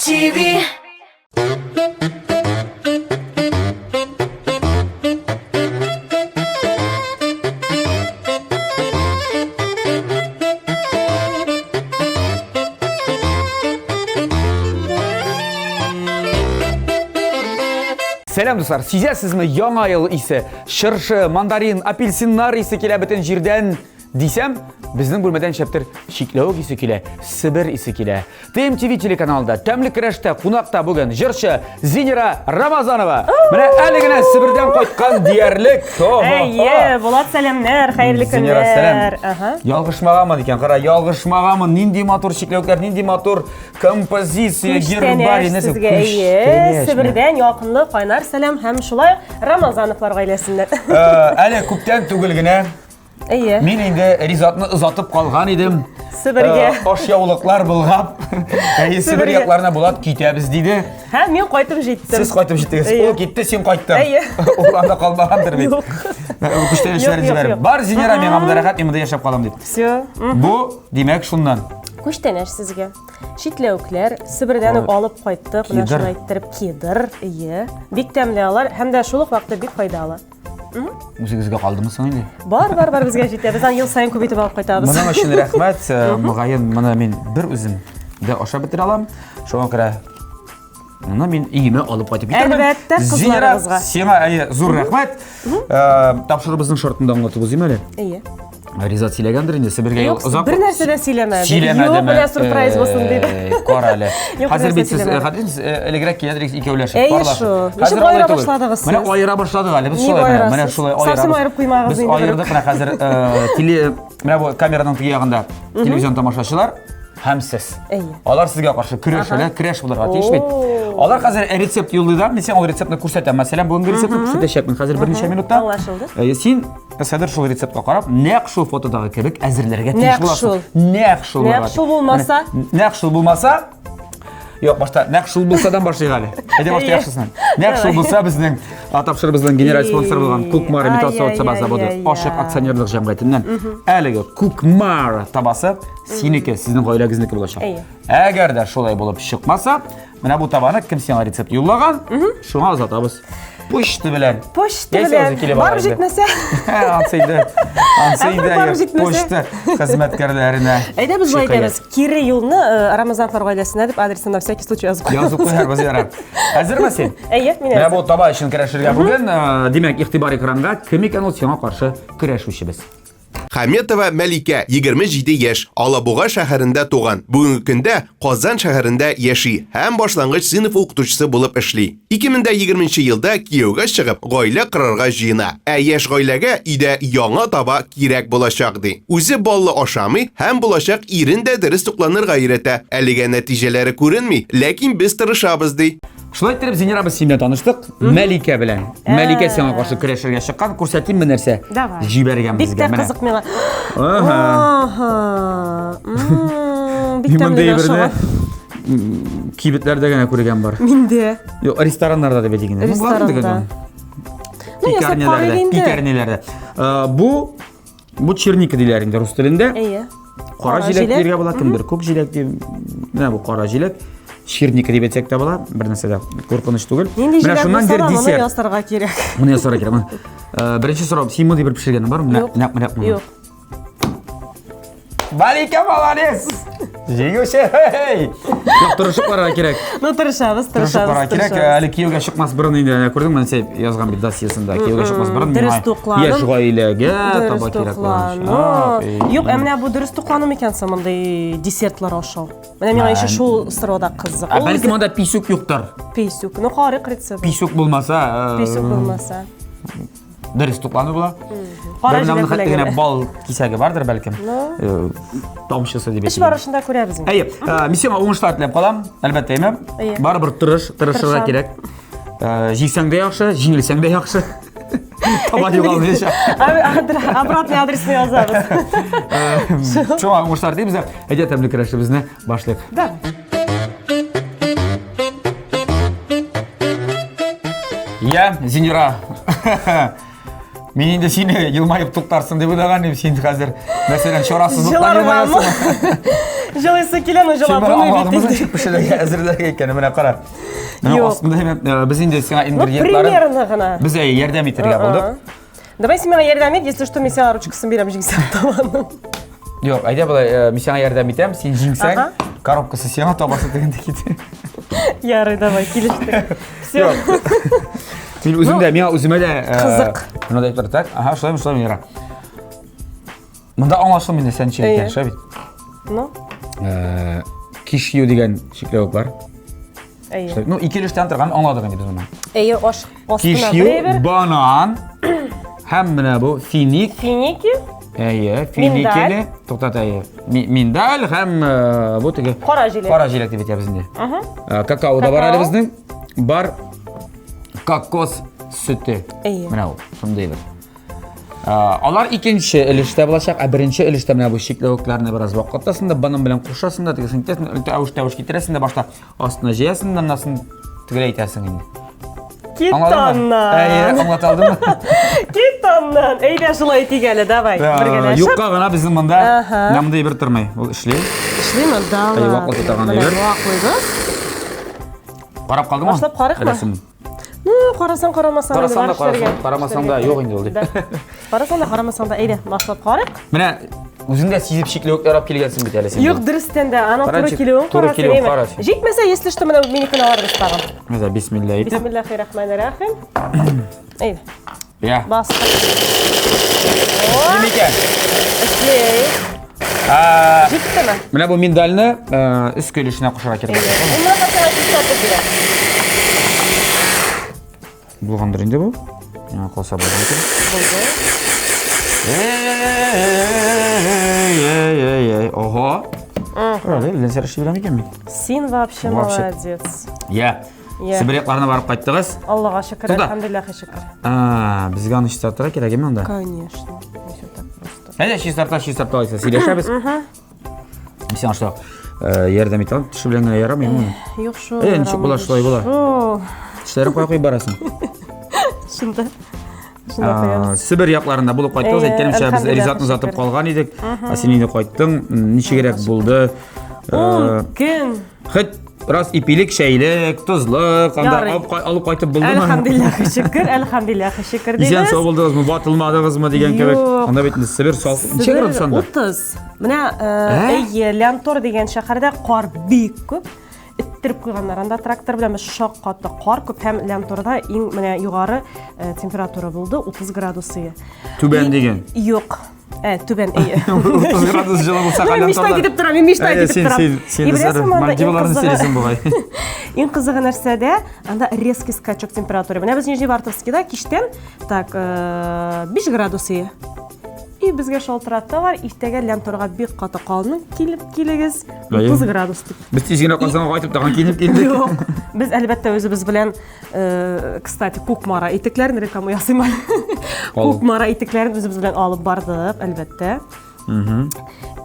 TV. Сәлам, дуслар! Сизәсезме яңа ел исе? Чыршы, мандарин, апельсиннар исе килә бөтен җирдән. Дисәм, безнең бүлмәдән шәптер чикләвек исе килә, Себер исе килә. ТМТВ телеканалында тәмле көрәштә кунакта бүген җырчы Зинира Рамазанова. Менә әле генә Себердән кайткан диярлек. Әйе, Булат сәламнәр, хәерле Зинира, сәлам. көннәр. Ага. Ялгышмаганмын икән, кара, ялгышмаганмын. Нинди матур чикләвекләр, нинди матур композиция, гербарий, Күчтәнәч нәрсә, сезгә, әйе, күчтәнәч. Себердән якынлы кайнар сәлам һәм шулай ук Рамазановлар гаиләсеннән. Әле күптән түгел генә Әйе. Мин инде Ризатны озатып калган идем. Себергә. Ашъяулыклар болгап. Әйе, Себер Себергә. якларына Булат китәбез диде. Һәм мин кайтып җиттем. Сез кайтып җиттегез. Әйе. Ул китте, син кайттың. Әйе. Ул анда калмагандыр бит. Юк. Ул күчтәнәчләрен Юк, юк, җибәреп. юк. Бар, Зинира, миңа монда рәхәт, мин монда яшәп калам дип. Все. Бу, димәк, шуннан. Күчтәнәч сезгә. Читләүкләр Себердән үк алып кайттык. Менә Кедр. шулай иттереп кедр. Әйе. Бик тәмле алар һәм дә шул ук вакытта бик файдалы. Үзегезгә калдымы соң инде? Бар, бар, бар, безгә җитә. Без аны ел саен күп итеп алып кайтабыз. Моның өчен рәхмәт. Мөгаен, моны мин бер үзем дә ашап бетерә алам. Шуңа күрә моны мин өемә алып кайтып китермен. Әлбәттә, кызларыгызга. Сиңа әйе, зур рәхмәт. Тапшырубызның шартын да аңлатып узыйм әле. Әйе. Ризат сөйләгәндер инде, Себергә юл Юк, озак. бер нәрсә дә сөйләмәде. Сөйләмәдеме? Юк, менә сюрприз булсын диде. Кара әле. Юк, Хәзер бернәрсә бит сез, сөйләмәде. хәзер сез элегрәк киләдер икәүләшеп, Әйе парлашып. шул. Ничек Хәзер алай аера түгел. башладыгыз Менә сез? аера башладык әле. Без Ник шулай менә, менә аерасыз? шулай аерабыз. Совсем аерып куймагыз Без инде бер аердык менә хәзер теле менә бу камераның теге ягында телевизион тамашачылар һәм сез. Әйе. Алар сезгә каршы көрәшәләр, көрәш булырга тиеш бит. Алар хәзер рецепт юллыйлар, мин сиңа ул рецептны күрсәтәм. Мәсәлән, бүгенге рецептны күрсәтәчәкмен хәзер берничә минутта. Аңлашылды. Син Хәзер шул рецептка карап, нәкъ шул фотодагы кебек әзерләргә тиеш Нәкъ буласың. шул. Нәкъ шул. Нәкъ булырга шул тиеш. булмаса? Менә, Нәкъ шул булмаса, Юк, башта нәкъ шул булсадан башлыйк әле. Әйдә башта Әйе. яхшысыннан. Нәкъ шул булса безнең тапшырыбызның генераль спонсоры булган Кукмара металл савыт-саба заводы ачык акционерлык җәмгыятеннән әлеге Кукмара табасы синеке, сезнең гаиләгезнеке булачак. Әйе. Әгәр дә шулай булып чыкмаса, менә бу табаны кем сиңа рецепт юллаган, шуңа озатабыз. Почта белән. Почта Яисә белән. үзе килеп Барып ала инде. җитмәсә. Ансы инде. Ансы Ә инде барып җитмәсә? почта хезмәткәрләренә. Әйдә без болай шикаять. итәбез. Кире юлны Рамазановлар гаиләсенә дип адресын на всякий случай язып куябыз. Язып куярбыз, ярар. Әзерме син? Әйе, мин Менә әзер. бу таба өчен көрәшергә бүген, димәк, игътибар экранга, кем икән ул сиңа каршы көрәшүчебез? Хаметова Мәликә, 27 яшь, Алабуга шәһәрендә туган. Бүгенге көндә Казан шәһәрендә яши һәм башлангыч сыйныф укытучысы булып эшли. 2020 елда кияүгә чыгып, гаилә корырга җыена. Ә яшь гаиләгә өйдә яңа таба кирәк булачак, ди. Үзе баллы ашамый һәм булачак ирен дә дөрес тукланырга өйрәтә. Әлегә нәтиҗәләре күренми, ләкин без тырышабыз, ди. Шулай иттереп, Зинира, без синең белән таныштык. Мәликә белән. Мәликә сиңа каршы көрәшергә чыккан. Күрсәтимме нәрсә? Давай. Җибәргән Бик безгә. тә Менә. кызык миңа. Ага. Ага. Бик Мин тәмле мондый ашаган. берне кибетләрдә генә күргән бар. Миндә. Юк, рестораннарда дип әйтик инде. Ну, Ресторанда. дигән. Ну, ясап карыйк Пекарняләрдә, инде. пекарняләрдә. Бу бу черника диләр инде рус телендә. Әйе. Кара җиләк дияргә була, кемдер күк җиләк ди. Менә бу кара җиләк. Черника дип әйтсәк тә була, бер нәрсә дә куркыныч түгел. Нинди Менә җиләк шуннан булса бер да, моны десерт. ясарга кирәк. Моны ясарга кирәк. Моны, Беренче сорау, син мондый бер пешергәнең бармы? Менә, Юк. нәкъ менә моны. Юк. Малика молодец! Җиңүче! Хей! Юк, тырышып карарга кирәк. Ну, тырышабыз, Тырышып тырышабыз, карарга кирәк. тырышабыз. Әле кияүгә чыкмас борын инде, әнә күрдеңме, нәрсә язган бит досьесында. Кияүгә чыкмас борын Дөрес миңа туклану. яшь гаиләгә Дөрес таба кирәк туклану. булачак. Юк, ә менә бу дөрес туклану микән соң мондый десертлар ашау? Менә миңа еще шул сорау да кызык. Ә Ул бәлки үзе монда писүк юктыр. Писүк. Ну, карыйк рецепт. Писүк булмаса, Писүк булмаса. Дөрес туклану була. Кара Бер җиләк менә хәтта белән генә генә. бал кисәге бардыр бәлкем. Тамчысы дип Эш әйтик. барышында күрәбез инде. Әйе, мин сиңа уңышлар теләп калам, әлбәттә, әйме? Әйе. Барыбер тырыш, тырышырга Тырышам. кирәк. Җиңсәң дә яхшы, җиңелсәң дә яхшы. Таба югалмыйча. Обратный адресны язабыз. Шуңа уңышлар телибез дә, әйдә тәмле көрәшебезне башлыйк. Да. Я, Зинира. Мин инде сине елмаеп туктарсың дип уйлаган идем, син хәзер, мәсәлән, чарасызлыктан Җылармамы? елмаясың. Җылыйсы килә, но җылап булмый бит инде. Ничек пешерергә әзерләргә икән, менә кара. Менә астында э, без инде сиңа ну, ингредиентларын примерно гына. Без әй ярдәм итәргә булдык. Давай син миңа ярдәм ит, если что, мин сиңа ручкасын бирәм җиңсәм табаның. Юк, әйдә болай, э, мин сиңа ярдәм итәм, син җиңсәң, коробкасы сиңа, табасы тегендә китә. Ярый, давай, килештек. Все. Мин үзем дә, миңа үземә дә э, кызык. Менә дип тор, так. Ага, шулаймы, шулаймы, яра. Монда аңлашылмый инде сән ничек икән, шулай бит? Ну? Э, кишью дигән чикләвек бар. Әйе. Ну, ике өлештән торган аңладык инде без моны. Әйе, аш астына Кишью, банан һәм менә бу финик. Финики? Әйе, финикеле. Туктат, әйе. Миндаль һәм э, бу теге кара җиләк. Кара җиләк дип әйтәбез инде. Э, какао да бар әле безнең. Бар кокос сөте. Әйе. Менә ул, шундый бер. Алар икенче өлештә булачак, ә беренче өлештә менә бу чикләвекләрне бераз ваклатасың да, банан белән кушасың да, тегесен итәсең, тәвеш-тәвеш китерәсең дә башта астына җыясың да, аннан тегеләй итәсең инде. Кит аннан. Әйе, аңлата алдыңмы? Кит аннан. Әйдә шулай итик әле, давай. Бергәләшеп. Юкка гына безнең монда мондый бер тормый. Ул эшли. Эшлиме? Да. Әйе, ваклата торган әйбер. Ваклыйбыз. Карап калдыңмы? Башлап карыйкмы? Ну, карасаң, карамасаң, Карасаң да, карасаң, карамасаң да юк инде ул дип. Карасаң да, карамасаң да, әйдә, башлап карыйк. Менә үзең дә сизеп чикләвекләр алып килгәнсең бит әле син. Юк, дөрестән дә, аның туры килүен туры килүен кара син. Җитмәсә, если что, менә минекен алырбыз тагын. Менә бисмилла әйтеп. Бисмиллахи рахмани рахим. Әйдә. Я. Бастык. Ним икән? Эшли. Җиттеме? Менә бу миндальне өске өлешенә кушарга кирәк. Менә хәтта чистартып бирә. Булгандыр инде бу. Миңа калса булган икән. Булды. Эй, эй, эй, ого. Әле нәрсә эшли беләм икән мин? Син вообще молодец. Я. Себер якларына барып кайттыгыз. Аллага шөкер, әлхәмдүлилләһи шөкер. А, безгә аны чистартырга кирәк әме анда? Конечно. Не все так просто. Әйдә, чистарта, чистарта алайса, сөйләшәбез. Мин сиңа шулай э, ярдәм итә алам. Теше белән генә ярамый моны. Юк шул. Э, ничек була шулай була? Шул. Тешләрен кая куеп барасың? Шунда. Шунда куябыз. Себер якларында булып кайттыгыз. Әйе, Әйткәнемчә, без әлхәмдүлилләһ, Ризатны озатып шөкер. калган идек. Ә син инде кайттың. Ничегрәк булды? Э, Ун көн. Хоть раз ипилек, чәйлек, тозлык, анда Ярый. алып, алып кайтып булдымы? Әлхәмдүлилләһ шөкер, әлхәмдүлилләһ шөкер Исән дибез. сау булдыгызмы, ватылмадыгызмы дигән кебек. Юк. Анда бит инде Себер салкын. Ничә градус анда? 30. Менә Ә? әйе, Лянтор дигән шәһәрдә кар бик күп. Эттереп куйганнар. Анда трактор белән без шак катты кар күп һәм Лянторда иң менә югары температура булды 30 градус. Түбән дигән. Юк. Ә, түбән, әйе. 30 градус җылы булса, Мин мечтать итеп торам, мин мечтать итеп торам. Син, син, син Мальдиваларны сөйлисең бугай. Иң кызыгы нәрсәдә, анда резкий скачок температуры. Менә без Нижневартовскийда кичтән, так, 5 градус ие. И безгә шалтыраттылар, иртәгә Лянторга бик каты калның, килеп килегез, 30 градус дип. Без тиз генә Казанга кайтып тагын киенеп килдек. Юк. Без әлбәттә үзебез белән Э, кстати, Кукмара итекләрен реклама ясыйм әле. Кукмара итекләрен үзебез белән алып бардык, әлбәттә.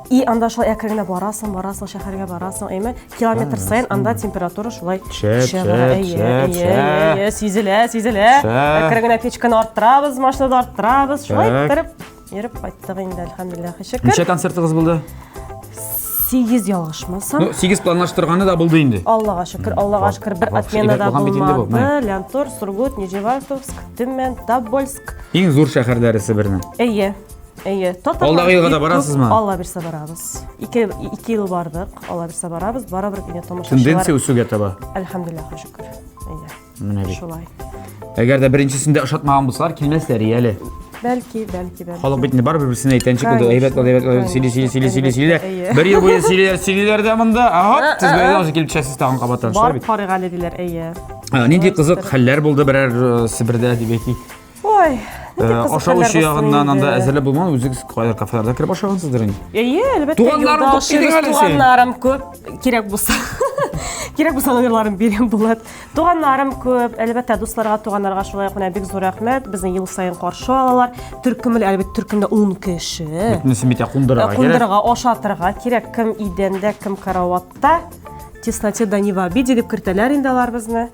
И анда шулай әкрен генә барасың, барасың, шәһәргә барасың, әйме? Километр саен анда температура шулай төшә бара. Әйе, сизелә, сизелә. Әкрен генә печканы арттырабыз, машинада арттырабыз, шулай иттереп Йөреп кайттык инде, әлхәмдүлилләһ, шөкер. Ничә концертыгыз булды? 8 ялгышмасам. Ну, 8 планлаштырганы да булды инде. Аллага шөкер, Аллага шөкер, бер отмена да булмады. Лянтор, Сургут, Нижневартовск, Төмән, Тобольск. Иң зур шәһәрләре Себернең. Әйе. Әйе. Татарлар Алдагы елга да барасызмы? Алла бирсә барабыз. Ике, ике ел бардык, Алла бирсә барабыз. Барыбер инде тамашачылар. Тенденция үсүгә таба. Әлхәмдүлилләһ, шөкер. Әйе. Менә бит. Шулай. Әгәр дә беренчесендә ошатмаган булсалар, килмәсләр иде әле. Бәлки, бәлки, бәлки. Халык бит инде барыбер берсенә әйтә, ничек булды, әйбәт булды, әйбәт булды, сөйли, сөйли, сөйли, сөйли, сөйли. Бер ел буе сөйлиләр, сөйлиләр дә монда. Ага, сез бер ел килеп төшәсез тагын кабаттан. Шулай бит. Барып карыйк әле диләр, әйе. Нинди кызык хәлләр булды берәр э, Себердә дип әйтик. Ой, Ашау эчү ягыннан анда әзерләп булмаган, үзегез кайдыр кафеларда кереп ашагансыздыр инде. Әйе, әлбәттә. Туганнарың күп дидең әле син. Туганнарым күп, кирәк булса. Кирәк булса номерларын бирәм Булат. Туганнарым күп, әлбәттә, дусларга, туганнарга шулай ук менә бик зур рәхмәт. Безне ел саен каршы алалар. Төркем белән, әлбәттә, төркемдә 10 кеше. Бөтенесен бит кундырырга кирәк. Кундырырга, ашатырга кирәк. Кем идәндә, кем караватта. Тесноте да не в обиде дип кертәләр инде алар безне.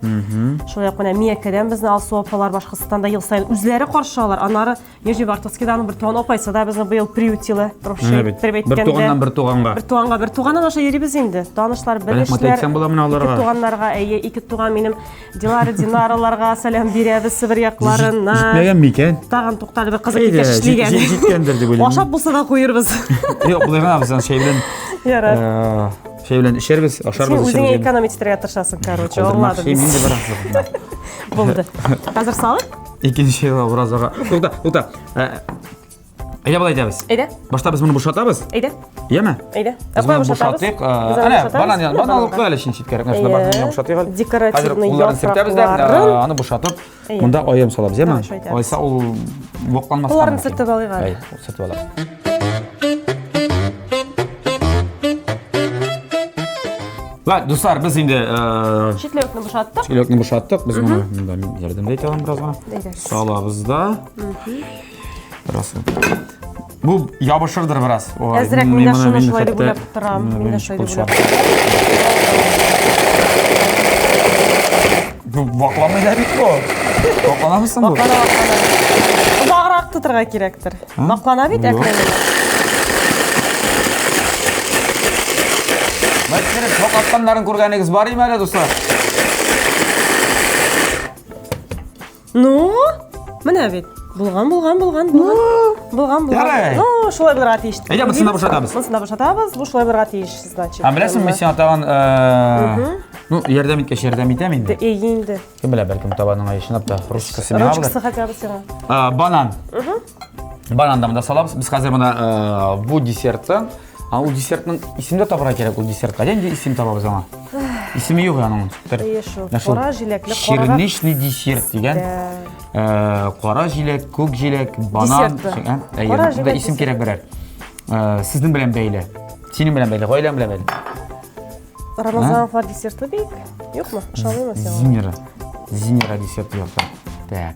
Шулай ук менә Миякәдән безне Алсу апалар Башкортстанда ел саен үзләре каршы алар. Аннары Нижневартовскийдан бер туган апайсы да безне быел приютила. Менә бит. Бер туганнан бер туганга. Бер туганга бер туганнан аша йөрибез инде. Танышлар, Рәхмәт белешләр. әйтсәң була менә аларга. Ике туганнарга, әйе, ике туган минем Дилара, Динараларга сәлам бирәбез Себер якларына. Җитмәгән микән? Тагын туктале бер кызык Әйдә, китә эшлигән. җиткәндер дип уйлыйм. Ашап булса да куербыз. Юк, болай гына без аны чәй белән Ярар. э, чәй белән эчәрбез, ашарбыз. Син үзеңә эчәрбез. экономить итәргә тырышасың, короче, Калдырмак аңладым. чәй мин дә бераз. Булды. Хәзер салыйк. Икенче уразага. Тукта, тукта. Э, Әйдә болай итәбез. Әйдә. Башта без моны бушатабыз. Әйдә. Яме? Әйдә. Без моны бушатыйк. Әнә, банан, банан алып куй әле шин читкәрәк. Менә шунда банан бушатыйк әле. Декоративный кулларын сөртәбез дә, аны бушатып, монда аем салабыз, яме? Алайса ул вакланмас. Кулларын сөртеп алыйк әле. Әй, сөртеп алабыз. Ладно, дуслар, без инде читләвекне бушаттык. Читләвекне бушаттык. Без моны монда ярдәм дә итә алам бераз гына. Салабыз да. Бераз. Бу ябышырдыр бераз. Әзрәк мин дә шуны шулай дип уйлап торам. Мин дә шулай дип уйлап. Бу вакламый да бит бу. Вакламамы соң бу? Ваклана, ваклана. Озаграк тотырга кирәктер. Ваклана бит әкрен. Мәткереп ваклатканнарын күргәнегез бар име әле, дуслар? Ну, менә бит. Булган, булган, булган, булган. Булган, булган. Ярай. Ну, шулай булырга тиеш. Әйдә, монысын да бушатабыз. Монысын да бушатабыз. Бу шулай булырга тиеш, значит. Һәм беләсеңме, мин сиңа тагын, э, ну, ярдәм иткәч ярдәм итәм инде. Әйе инде. Кем белә, бәлкем табаның ай чынлап та ручкасы миңа булыр. Ручкасы хотя бы сиңа. А, банан. Банан да монда салабыз. Без хәзер моны э, бу десертны А ул десертның исем дә табырга кирәк ул десертка. Нинди исем табабыз аңа? Исеме юк аның. Әйе шул. Кара җиләкле кара. Черничный десерт дигән. Э, кара җиләк, күк җиләк, банан. Әйе, монда исем кирәк берәр. Э, сезнең белән бәйле. Синең белән бәйле, гаиләң белән бәйле. Рамазановлар десерты бик. Юкмы? Ошамыймы сиңа? Зинера. Зинера десерты юк. Так.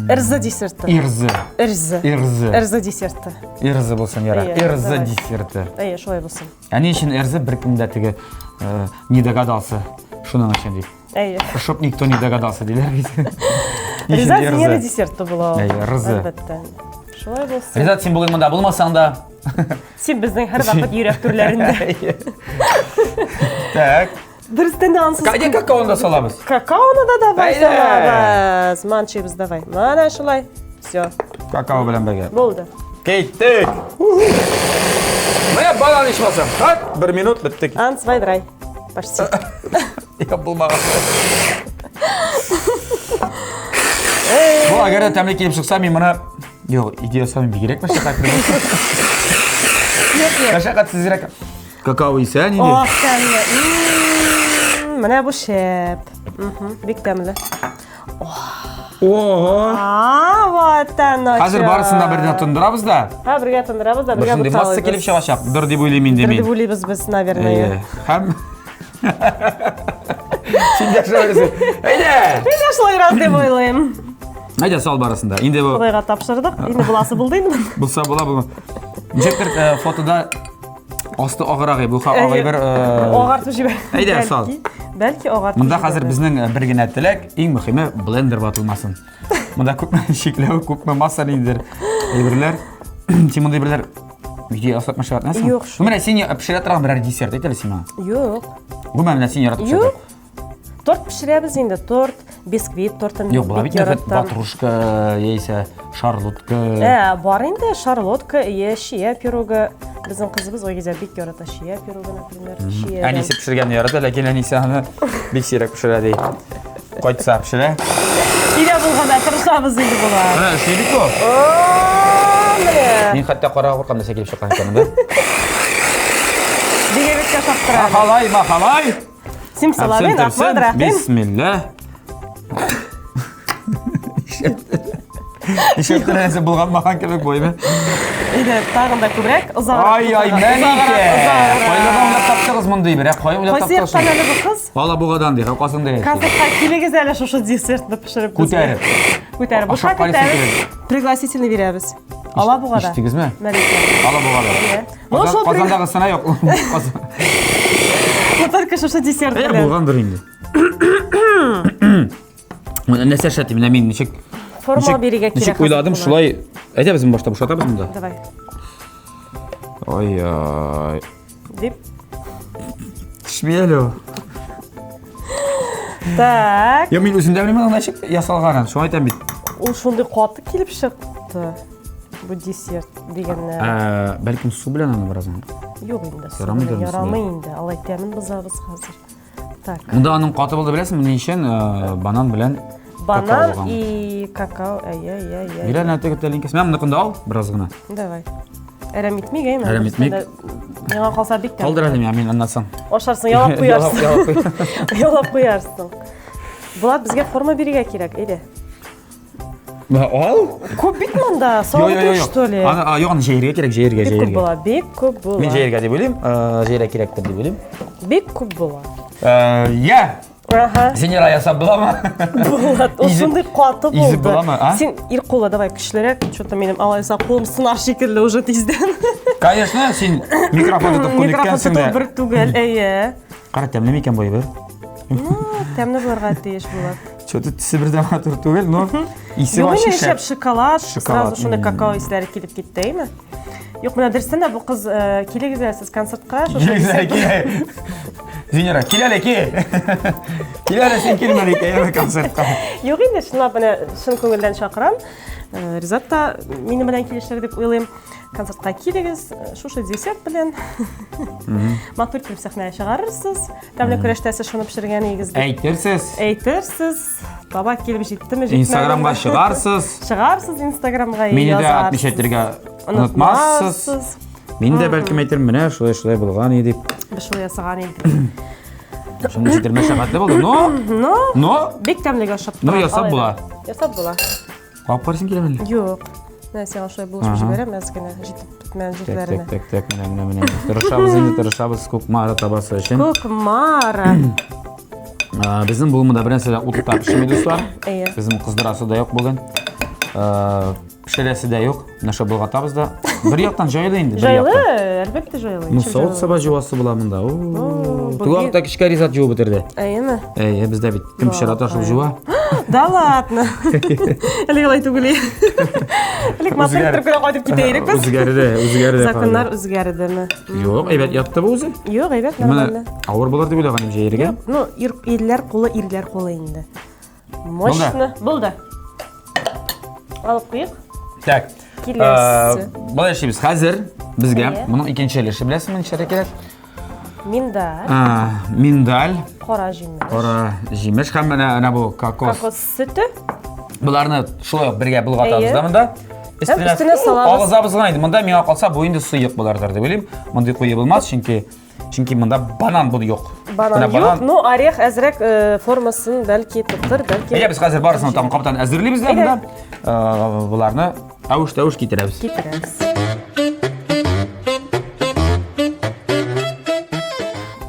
Эрзы десерты. Ирзы. Эрзы. Ирзы. Эрзы десерты. Ирзы булсын ярар. Әйе, Ирзы давай. десерты. Әйе, шулай булсын. Ә ни өчен Эрзы беркем дә теге э, не догадался шуның өчен дип. Әйе. Чтоб никто не догадался диләр бит. Ни өчен Риза Зинера Эрзы? десерты була ул. Әйе, Рзы. Әлбәттә. Шулай булсын. Ризат, син бүген монда булмасаң да. Син безнең һәрвакыт йөрәк түрләрендә. Әйе. Так. Дөрестән дә ансыз. Кайда какаоны да салабыз? Какаоны да давай Әйдә. салабыз. Манчыйбыз давай. Менә шулай. Все. Какао белән бергә. Булды. Киттек. Менә банан ичмасам. Так, бер минут биттек. Ан, zwei, drei. Почти. Я булмаган. Бу әгәр дә тәмле килеп чыкса, мин моны Юк, идея ясамыйм, бигрәк мәшәкатьле. Юк, юк. Мәшәкатьсезрәк. Какао исә нинди? Ох, тәмле. М, Менә бу шәп. Мгм, Бик тәмле. Ого! А, вот оно. Хәзер чё. барысын да бергә тондырабыз да. Ха, бергә тондырабыз да, Бер бергә шундый масса килеп чыгачак. Дыр дип уйлыйм инде Дыр мин. дип уйлыйбыз без, наверное. Әйе. Һәм Син дә шулай уйлыйсың. Әйдә! Мин дә шулайрак дип уйлыйм. Әйдә сал барысын да. Инде бу Ходайга тапшырдык. Инде буласы булды инде. булса була бу. Ничектер э, фотода Асты агырак бу агай бер агартып җибәр. Әйдә, сал. Бәлки агартып. Монда хәзер безнең бер генә теләк, иң мөһиме блендер ватылмасын. Монда күпме чикләү, күпме масса ниндидер әйберләр. Син мондый әйберләр өйдә ясап мәшәкатьләнәсеңме? Юк. Ну, менә син пешерә торган берәр десерт әйт әле син миңа. Юк. Гомумән, менә син яратып Юк. Торт пешерәбез инде, торт, бисквит тортын Юк, була бик бит нәфрәт яратам. ватрушка яисә шарлотка. Ә, бар инде шарлотка, иә, чия пирогы. Безнең кызыбыз Айгизә бик ярата чия пирогы, например. Чия. Әнисе пешергәнне ярата, ләкин әнисе аны бик сирәк пешерә ди. Кайтса пешерә. Өйдә булганда тырышабыз инде болар. Менә эшли бит бу. О, менә. Мин хәтта карага куркам нәрсә килеп чыккан икән, да? Дигәбеткә шаптыра. Махалай, махалай. Симсалабин, Ахмад Рахим. Бисмилла. Ишәп нәрсә булганмаган кебек боймы? Инде тагын да күбрәк, озаграк. Ай, ай, Мәликә! Кайлардан уйлап таптыгыз мондый бер, кая уйлап Кайсы таптыгыз? яктан әле бу кыз? Алабугадан ди, Касымда яши. Концертка килегез әле шушы десертны пешереп. Күтәреп. Күтәреп. Бушка Ашап карыйсың көтәбез. килә. Пригласительный бирәбез. Алабугада. Ишеттегезме? Мәликә. Алабугада. Ну, шул Казандагысына юк. Но только шушы десерт Ә, белән. булгандыр инде. Менә нәрсә эшләтим, менә мин ничек Форма ничек- бирергә кирәк. Ничек уйладым, хәзер шулай. Әйдә без башта бушатабыз монда. Давай. Ай-ай. Дип. Төшми әле ул. Так. Я мин үзем дә белмим аның ничек ясалганын, шуңа әйтәм бит. Ул шундый каты килеп чыкты. Бу десерт дигәннәр. Ә, бәлкем су белән аны бераз. Юк инде. су Ярамый белән дөресме? Ярамый инде. Алай тәмен бозабыз хәзер. Так. Монда аның каты булды беләсеңме, ни өчен? Э, Банан белән какао Банан булган. и какао. Әй, әй, әй, әй. Бир әле теге тәлинкәсен. Менә моныкын да ал бераз гына. Давай. Әрәм итмик, әйме? Әрәм итмик. Миңа калса бик тәмле. Калдыр әле миңа, мин аннан соң. Ашарсың, ялап куярсың. Ялап- ялап Ялап куярсың. Булат, безгә форма бирергә кирәк, әйдә. Мә, Ал. Күп бит монда, салып Йо, йо, йо, что ли? Аны, а, юк, аны җәергә кирәк, җәергә, Бик күп җәергә. була, бик күп була. Мин җәергә дип уйлыйм, э, җәергә кирәктер дип уйлыйм. Бик күп була. Э, Я, Ага. Зинира ясап буламы? Булат, ул Изеп- шундый каты булды. изеп буламы, а? Син ир кулы, давай көчлерәк, что-то минем алайса кулым сынар шикелле уже тиздән. Конечно, син микрофон тотып Микрофон күнеккәнсең тоту дә. бер түгел, әйе. Кара, тәмле микән бу әйбер? Ну, тәмле булырга тиеш Булат. Что-то төсе бер дә матур түгел, но исе Юк, вообще инде шәп. шәп шоколад, Шоколад, сразу шундый м. какао исләре килеп китте, әйме? Юк, менә дөрестән дә бу кыз э, килегез әле сез концертка, шушы Килегез әле, кил. Зинира, кил әле, кил. Кил әле, син килмә икән концертка. Юк инде, чынлап менә чын күңелдән чакырам. Э, Ризат та минем белән килешер дип уйлыйм. Концертка килегез, э, шушы десерт белән. Матур итеп сәхнәгә чыгарырсыз. Тәмле көрәштә сез шуны пешергән идегез дип Әйтерсез. әйтерсез. Таба килеп җиттеме, җитмәдеме? Инстаграмга чыгарсыз. Чыгарсыз Инстаграмга Мине дә язарсыз. отмечать итәргә онытмассыз. Онытмассыз. Мин дә бәлкем әйтермен, менә шулай шулай булган иде дип. Без шулай ясаган идек. Шундый җитер мәшәкатьле булды, но Но но бик тәмлегә ошап Но тора. ясап Алай да. була. Ясап була. Кабып карыйсың киләме әллә? Юк. Менә сиңа шулай булышып Ага. җибәрәм, әз генә җитеп бетмәгән Так, җирләренә. так, так, так, менә, менә, менә. Тырышабыз инде, тырышабыз Кукмара табасы өчен. Кукмара. А, Безнең бүген монда бернәрсә дә утта пешми, дуслар. Әйе. Безнең кыздырасы да юк бүген. Э, Пешерәсе дә юк. Менә шул болгатабыз да. Бер яктан җайлы инде, бер Җайлы, яктан. әлбәттә җайлы. Ну, Ничек савыт җайлы? саба жуасы була монда. О, бу Теге вакытта кичкә Ризат жуып бетерде. Әйеме? Әйе, бездә бит кем пешерә ата шул жуа. Да ладно. Элек алай түгел. Элек матур итеп кенә кайтып китә идек без. Үзгәрде, үзгәрде. Законнар үзгәрдеме? Юк, әйбәт ятты бу үзе. Юк, әйбәт Менә нормально. авыр булыр дип уйлаган идем җәергә. Ну, ир, ирләр кулы ирләр кулы инде. Мощно. Булды. Алып куйык. Так. Киләсе. Болай эшлибез. Хәзер безгә Әйе. моның икенче өлеше беләсеңме ничәргә кирәк? Миндаль, А, Миндаль, кара җимеш. кара җимеш һәм менә менә бу кокос. Кокос сөте. Буларны шулай ук бергә болгатабыз Әйе. да монда. Һәм өстенә салабыз. Агызабыз гына инде. Монда миңа калса бу инде сыек булардыр дип уйлыйм. Мондый куе булмас, чөнки чөнки монда банан бу юк. Банан Менә юк, ну орех әзрәк э, формасын бәлки тотыр, бәлки Әйдә без хәзер барысын тагын кабаттан әзерлибез дә Әйдә. монда. Э, Буларны әвеш-тәвеш китерәбез. китерәбез.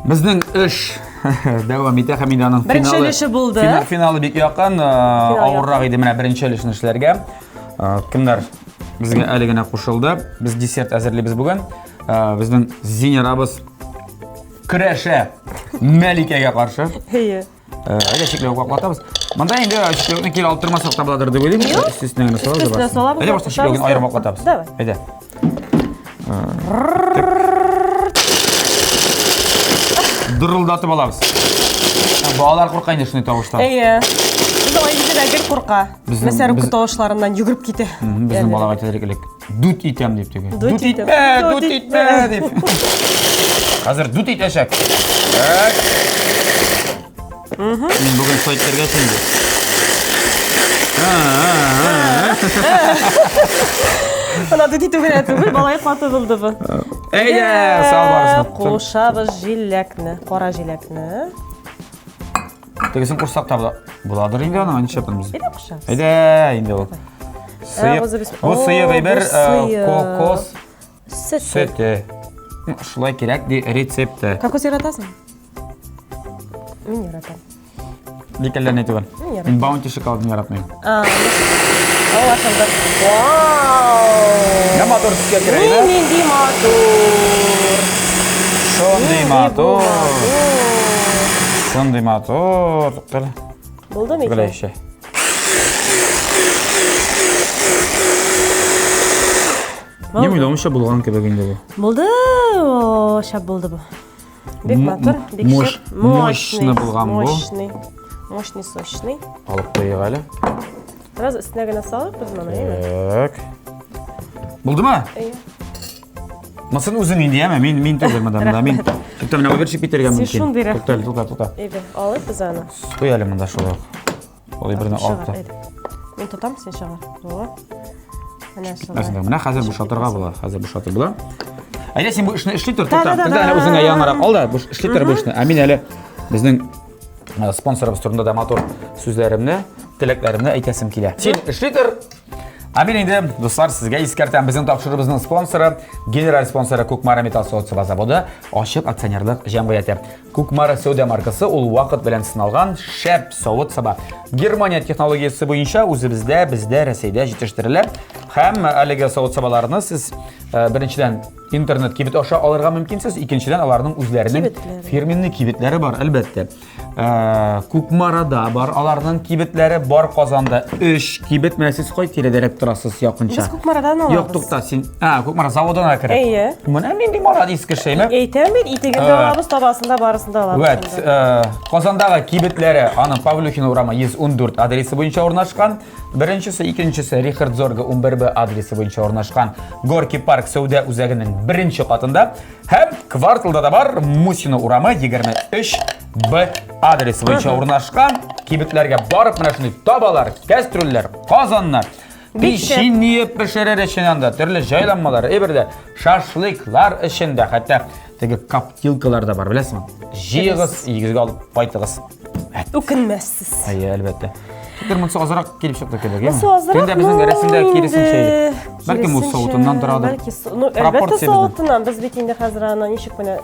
Безнең эш дәвам итә һәм инде аның Беренче финалы. өлеше булды. Финал, финалы бик якын, э, авыррак иде менә беренче өлешне эшләргә. Э, Кемнәр безгә әле генә кушылды? Без десерт әзерлибез бүген. Э, Безнең Зинирабыз көрәшә Мәликәгә каршы. Әйе. Э, Әйдә чикләвек ваклатабыз. Монда инде чикләвекне кире алып тормасак та буладыр дип уйлыйм. Өстенә генә салабыз. Өстенә салабыз, Әйдә башта чикләвеген аерым ваклатабыз. Давай. Әйдә. Дырылдатып алабыз. Балалар курка инде шундый тавыштан. Әйе. Безнең Айгизә дә гел курка. Безнең- Мәсәлән, без- тавышларыннан йөгереп китә. Безнең балага әйтәләр элек. Дут итәм дип теге. Дут Дут итәм. итмә, Дут дут итмә дип. Хәзер дут итәчәк. Так. Мин бүген шулай итәргә инде. Ана дут итү генә түгел, балай каты булды бу. Әйдә, сал барысын. Кушабыз җиләкне, кара җиләкне. Тегесен кушсак та була. Буладыр инде аны, ничә без. Әйдә кушабыз. Әйдә инде ул. Сыек. Агызы без- Бу О, сыек әйбер бу сыек. кокос Сөте. сөте. Шулай кирәк ди рецепты. Кокос яратасың? Мин яратам. Бик әллә ни түгел. Мин яратам. Мин баунти шоколадын яратмыйм. А, аңлашылды. Вау! Менә матур төскә керә иде. Нинди матур! Шундый Нинди матур. матур! Шундый матур. Туктале. Булды микән? Белә еще. Не уйламыйча булган кебек инде бу. Булды. О, шәп булды бу. Бик матур, бик шәп. Мощный булган бу. Мощный. Мощный, сочный. Алып куйыйк әле. Сразу өстенә генә салып без моны, әйме? Так. Булдымы? Әйе. Монысын үзең инде, яме? Мин мин түгел монда, монда мин. Тукта, менә бер китәргә Син мөмкин. шундый рәхмәт. Тукта, тукта, тукта. Әйдә, алып без аны. Куй әле монда шулай ук. Алай берне алып та. Мин тотам, син чыгар. Во. Менә шулай. Нәрсә, менә хәзер бушатырга була, хәзер бушатып була. Әйдә син бу эшне эшли тор, тукта. Да-да-да. Тукта, әле үзеңә яңарак ал да, буш эшли тор бу эшне. Ә мин әле безнең э, спонсорыбыз турында да матур сүзләремне, теләкләремне әйтәсем килә. Син эшли тор. Ә мин инде, дуслар, сезгә искәртәм, безнең тапшыруыбызның спонсоры, генераль спонсоры Кукмара металл савыт-саба заводы, ачык акционерлык җәмгыяте. Кукмара сәүдә маркасы ул вакыт белән сыналган шәп савыт-саба. Германия технологиясе буенча үзебездә, бездә, Рәсәйдә җитештерелә. Һәм әлеге савыт-сабаларны сез э, беренчедән интернет кибет аша алырга мөмкинсез, икенчедән аларның үзләренең Кибетләре. фирменный кибетләре бар, әлбәттә. Э, Кукмарада бар аларның кибетләре, бар Казанда 3 кибет. Менә сез кай тирәдәрәк торасыз якынча? Без Кукмарадан алабыз. Юк, тукта, син. А, Кукмара заводына кереп. Әйе. Менә нинди молодец кеше, әйме? Әйтәм бит, итеген дә Э. алабыз, табасын да, барысын да алабыз. Вәт, э, Казандагы кибетләре аның Павлюхин урамы 114 адресы буенча урнашкан. Беренчесе, икенчесе Рихард Зорга 11Б адресы буенча урнашкан. Горки парк сәүдә үзәгенең беренче катында. Һәм кварталда да бар Мусина урамы 23 Б адресы буенча урнашкан. Кибетләргә барып менә шундый табалар, кәстрүлләр, казаннар, печенье пешерер өчен анда төрле җайланмалар, әйберләр, шашлыклар өчен дә, хәтта теге коптилкалар да бар, беләсеңме? Җыегыз, өегезгә алып кайтыгыз. Үкенмәссез. Әйе, әлбәттә. Бер монысы азрак килеп чыкты кебек, әйеме? Монысы азрак, Тегендә безнең ну, рәсемдә киресенчә иде. инде, Бәлкем ул киресенчә, савытыннан торадыр. Бәлки, ну, әлбәттә Пропорция безнең. савытыннан. Без бит инде хәзер аны ничек менә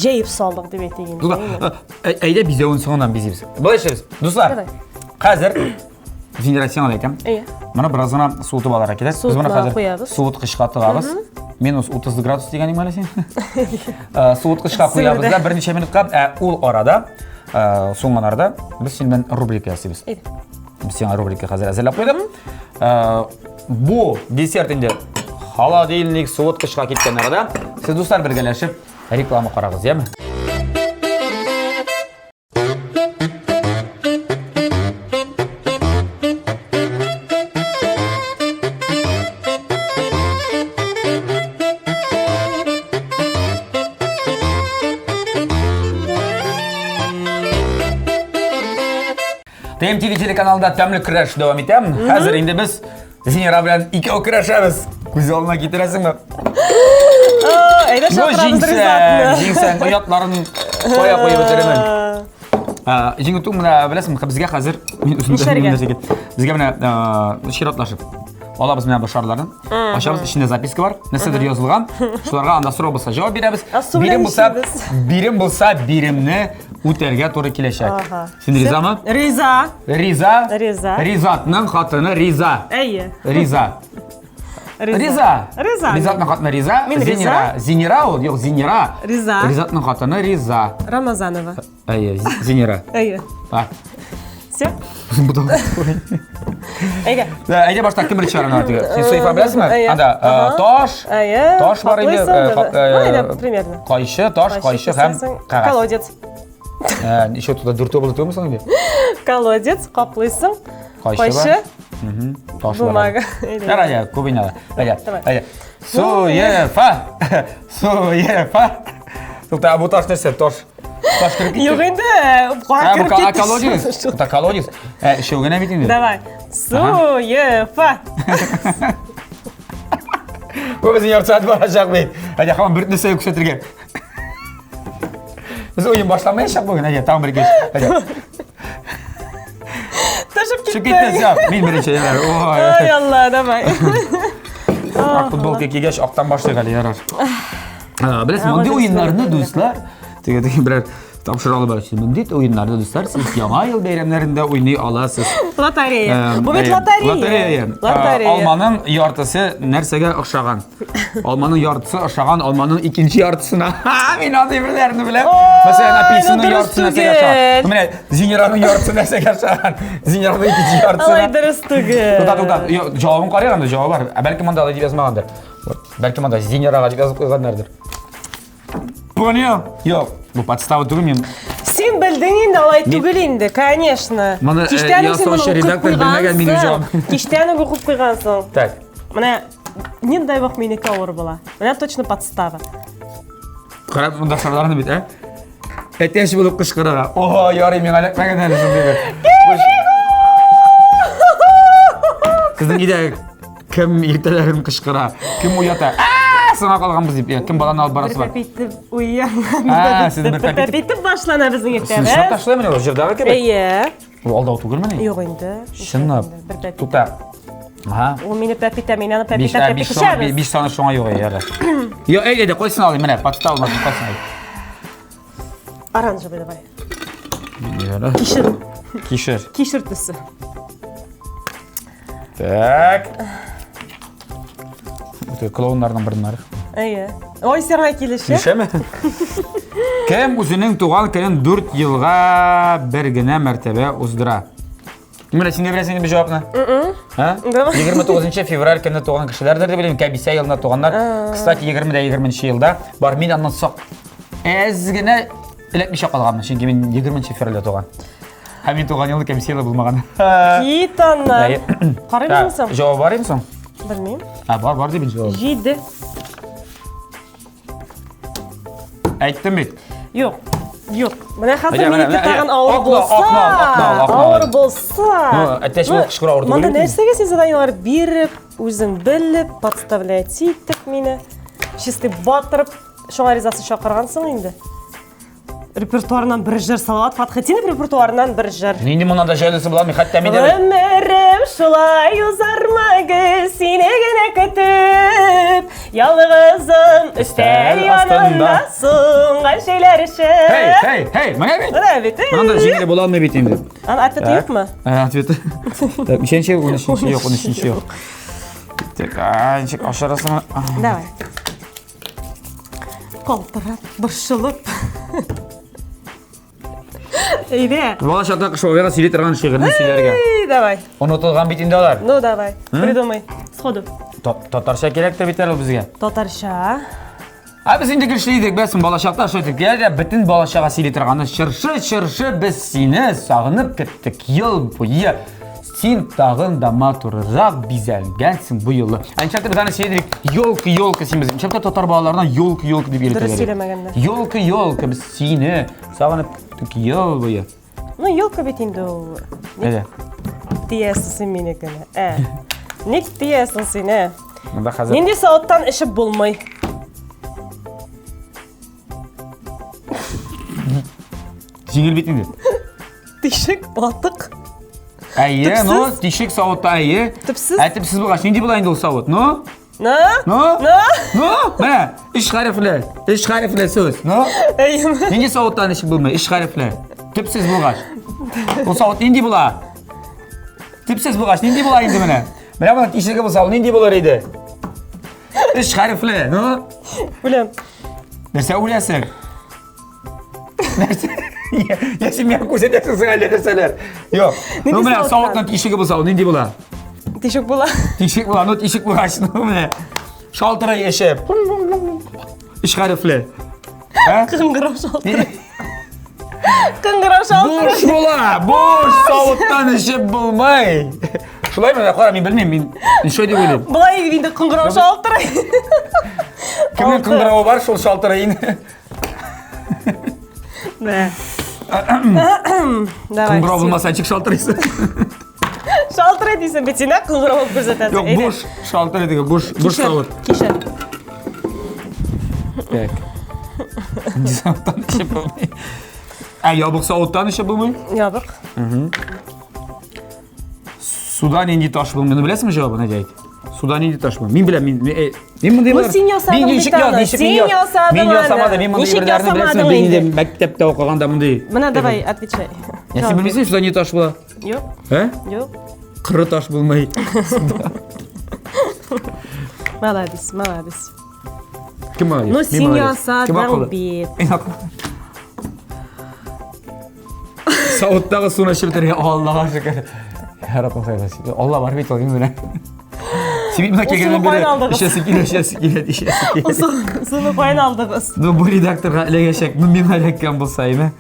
җәеп салдык дип әйтик инде. Дуслар, әйеме? әйдә бизәвен соңыннан бизибез. Болай эшлибез. Дуслар, Давай. хәзер Зинира сиңа да әйтәм. Әйе. Моны бераз гына суытып алырга кирәк. Без моны Суытмага хәзер куябыз. суыткычка тыгабыз. Минус 30 градус дигән идең әле син. Э, Суыткычка куябыз да берничә минутка. Ә ул арада, э, суынган арада без синең белән рубрика ясыйбыз. Әйдә. Без сиңа рубрика хәзер әзерләп куйдык. Э, Бу десерт инде холодильник, суыткычка киткән арада сез дуслар бергәләшеп реклама карагыз, яме? ТМТВ телеканалында тәмле көрәш дәвам итә. Хәзер инде без Зинира белән икәү көрәшәбез. Күз алдына китерәсеңме? Әйдә Ну, шалтыратабыз җиңсәң, Ризатны. җиңсәң, оятларын кая куеп бетерермен. Җиңү түгел, менә беләсеңме, безгә хәзер мин үзем дә Нишләргә? нәрсә кит. Безгә менә чиратлашып алабыз менә бу шарларны. Ачабыз, эчендә записка бар, нәрсәдер язылган. Шуларга анда сорау булса җавап бирәбез. Ә су белән Бирем булса, нишлибез? бирем булса, биремне үтәргә туры киләчәк. Ага. Син ризамы? Риза. Риза. Риза. Ризатның хатыны Риза. Әйе. Риза. Риза. Риза. Ризатның хатыны Риза. Мин Риза. Зинира. Зинира ул, юк, Зинира. Риза. Ризатның хатыны Риза. Рамазанова. Әйе, Зинира. Әйе. А. Все? Әйдә. Әйдә башта кем беренче чыгарына теге? Син Суефа беләсеңме? Әйе. Анда Ага. таш, Әйе. таш бар инде, Каплыйсың, э, да, кап- да. э, Ну, әйдә, примерно. Кайчы, таш, кайчы һәм кисәсең. кәгазь. Колодец. Еще туда дүртәү булды түгелме соң инде? Колодец, каплыйсың. Кайчы Кайчы, Таш бар. бумага. Ярар, я, күп инде. Әйдә, Давай. әйдә. Суефа! Суефа! Тукта, бу таш нәрсә? Таш. Таш кереп китте. Юк инде, кара Ә, бу кереп китте. колодец. Бу колодец. Ә, өчәү генә бит инде. Давай. Суефа. Бу безнең ярты сәгать барачак бит. Әйдә, һаман бер нәрсә күрсәтергә. Без уен башламаячак бүген. Әйдә, тагын бер кич. Әйдә. Төшеп Чыгып китте, китте. всё. Мин беренче, ярар. Ой. Ай, Алла, давай. Ак футболка кигәч, актан башлыйк әле, ярар. Беләсең, мондый уеннарны, дуслар, теге теге берәр Тапшыра алып баручы. Мондый уеннарны, дуслар, сез Яңа ел бәйрәмнәрендә уйный аласыз. Лотерея. Бу бит лотерея. Лотерея. Лотерея. Алманың яртысы нәрсәгә охшаган? Алманың яртысы охшаган алманың икенче яртысына. Ха, мин андый берләрне беләм. Мәсәлән, апельсинның яртысы нәрсәгә охшаган? Менә Зинираның яртысы нәрсәгә охшаган? Зинираның икенче яртысына. Алай дөрес түгел. Тукта, тукта. Җавабын карыйк анда, җавабы бар. Ә бәлки монда алай дип язмагандыр. Бәлки монда Зинирага дип язып куйганнардыр. Понял? Юк, бу подстава түгел мин. Син белдең инде, алай түгел инде, конечно. Моны, Кичтән үк син моны ясаучы укып редактор белмәгән минем куйгансың. җавап. Кичтән үк укып куйгансың. Так. Менә не дай бог минеке авыр була. Менә точно подстава. Карап монда шарларны бит, ә? Әтәч булып кычкырырга. О, ярый, миңа эләкмәгән әле шундый бер. Сезнең өйдә кем иртәләрен кычкыра, кем уята? Ә, Соңа калганбыз дип, кем баланы алып барасы бар? Бер пәп уя. Сезнең бер пәп итеп башлана безнең Син чынлап иртәбез. та шулаймыни ул җырдагы кебек? Әйе. Ул алдау түгелмени? Юк инде. Чынлап. Бер пәп. Тукта. Ага. Ул мине пәп итә, мин аны пәп Биш, итә, ә, пәп биш, шуңа, итешәбез. биш саны шуңа юк, ярар. Йо, әй, әйдә, кайсын алыйм, менә, подстава булмасын, кайсын алыйм. Оранжевый давай. Ярар. Кишер. Кишер. Кишер төсе. Так. Теге клоуннарның бернары. Әйе. Ой, сиңа килешә. Килешәме? Кем үзенең туган көнен 4 елга бер генә мәртәбә уздыра? Менә син дә беләсең инде бу җавапны. Ха? Давай. 29 февраль көнне туган кешеләрдер дип беләм, кәбисә елында туганнар. Кстати, 20 дә 20 елда бар мин аннан сак әз генә эләкмичә калганмын, чөнки мин 20 февральдә туган. Һәм мин туган елны кәбисә елы булмаган. Кит аннан. Карыйбызмы соң? Җавап бар инде соң? Белмим. А, бар, бар дип җавап. 7. Әйттем бит. Юк. Юк. Менә хәзер Әйдә, менә, минеке менә, тагын авыр акны, булса. акны ал, акны ал, акны ал. Авыр булса. Ну, әтәч булып кычкыра авыр түгел Монда бит инде. нәрсәгә син заданиеләр биреп, үзең белеп, подставлять итеп мине. Чистый батырып, шуңа ризасы чакыргансың инде. Репертуарыннан бер җыр Салават Фатхетдинов репертуарыннан бер җыр. Нинди моннан да җайлысы була, мин хәтта мин дә Гомерем шулай узармы гел сине генә көтеп, ялгызым өстәл Өстәл янында астында. суынган чәйләр Һей, эчеп. һей, һей, менә бит. Менә бит. Моннан да җиңел була алмый бит инде. Аны ответы юкмы? Ә, ответы. Так, ничәнче, унөченче юк, унөченче юк. Так, а, ничек ашырасың? Давай. Калтырап, борчылып. Әйдә. Бала чакта кыш бабайга сөйли торган шигырьне сөйләргә. Эй, давай. Онытылган бит инде алар. Ну, давай. Придумай. Сходу. Татарча кирәктер бит әле безгә. Татарча. Ә без инде көчле идек, беләсең, балачакта шулай итеп килә дә бөтен балачага сөйли торганы чыршы, чыршы, без сине сагынып көттек ел буе. Син тагын да матуррак бизәлгәнсең бу юлы. Ә ничек без аны сөйли идек? Елка, елка син без. Ничек татар балаларына елка, елка дип йөртәләр. Дөрес сөйләмәгәннәр. Елка, елка, без сине сагынып көттек ел буе. Ну, елка бит инде ул. Әйдә. Тиясең син минекенә. Ә. Ник тиясең син, ә? Монда хәзер Нинди савыттан эчеп булмый? җиңел бит инде. Тишек, батык. Әйе, Төпсез? ну, тишек савытта, әйе. Төпсез? Ә төпсез булгач, нинди була инде ул савыт? Ну? На? Ну? На? Ну? Менә, өч хәрефле, өч хәрефле сүз. Ну? Әйе. Нинди савыттан эчеп булмый? Өч хәрефле. Төпсез булгач. Ул савыт нинди була? Төпсез булгач, нинди була инде менә? Менә моның тишеге булса, ул нинди булыр иде? Өч хәрефле, ну? Үләм. Нәрсә үләсең? Нәрсә? Я син миңа күрсәтәсең соң әллә нәрсәләр. Юк. Ну менә савытның тишеге булса, ул нинди була? Тишек була. Тишек була, ну тишек булгач, ну менә. Шалтырый эше. Өч хәрефле. Ә? Кыңгырау шалтырый. Кыңгырау шалтырый. Буш була, буш савыттан эчеп булмый. Шулай мы? Кара, мин белмим, мин ничә дип уйлыйм. Болай инде кыңгырау шалтырый. Кемнең кыңгыравы бар, шул шалтырый инде. Мә. Давай. Кыңгырау булмаса, ничек шалтырыйсың? Шалтырый дисең бит син, ә? Кыңгырау булып күрсәтәсең. Юк, буш шалтырый диге, буш, буш савыт. Кишер. Так. Нинди савыттан эчеп булмый? Ә ябык савыттан эчеп булмый? Ябык. Суда нинди таш булмый? Ну, беләсеңме җавабын, әйдә әйт. Суда нинди таш булмый? Мин беләм, мин. Мин мондый Ну, син ясадың Мин бит ничек я, аны, ничек син мин я- ясадың Мин ясамадым, аны. мин мондый Ничек әйберләрне беләсеңме? ясамадың Мин инде инде? мәктәптә укыганда мондый. Менә давай, отвечай. Я син белмисең, суда не таш була? Юк, Ә? юк. Кыры таш булмый. Молодец, молодец. Кем молодец? Ну, Мин син молодец. Кем ясадың акыллы? бит. Мин акыллы. Савыттагы суны эчеп бетерергә Аллага шөкер. Я Раббым, хәйр. Алла бар бит ул инде менә. Син бит менә Ул килгәннән суны бирле каян алдыгыз? эчәсе килә, эчәсе килә, эчәсе килә. Суны каян алдыгыз? Ну, бу редакторга эләгәчәк. Ну, миңа эләккән булса, әйме.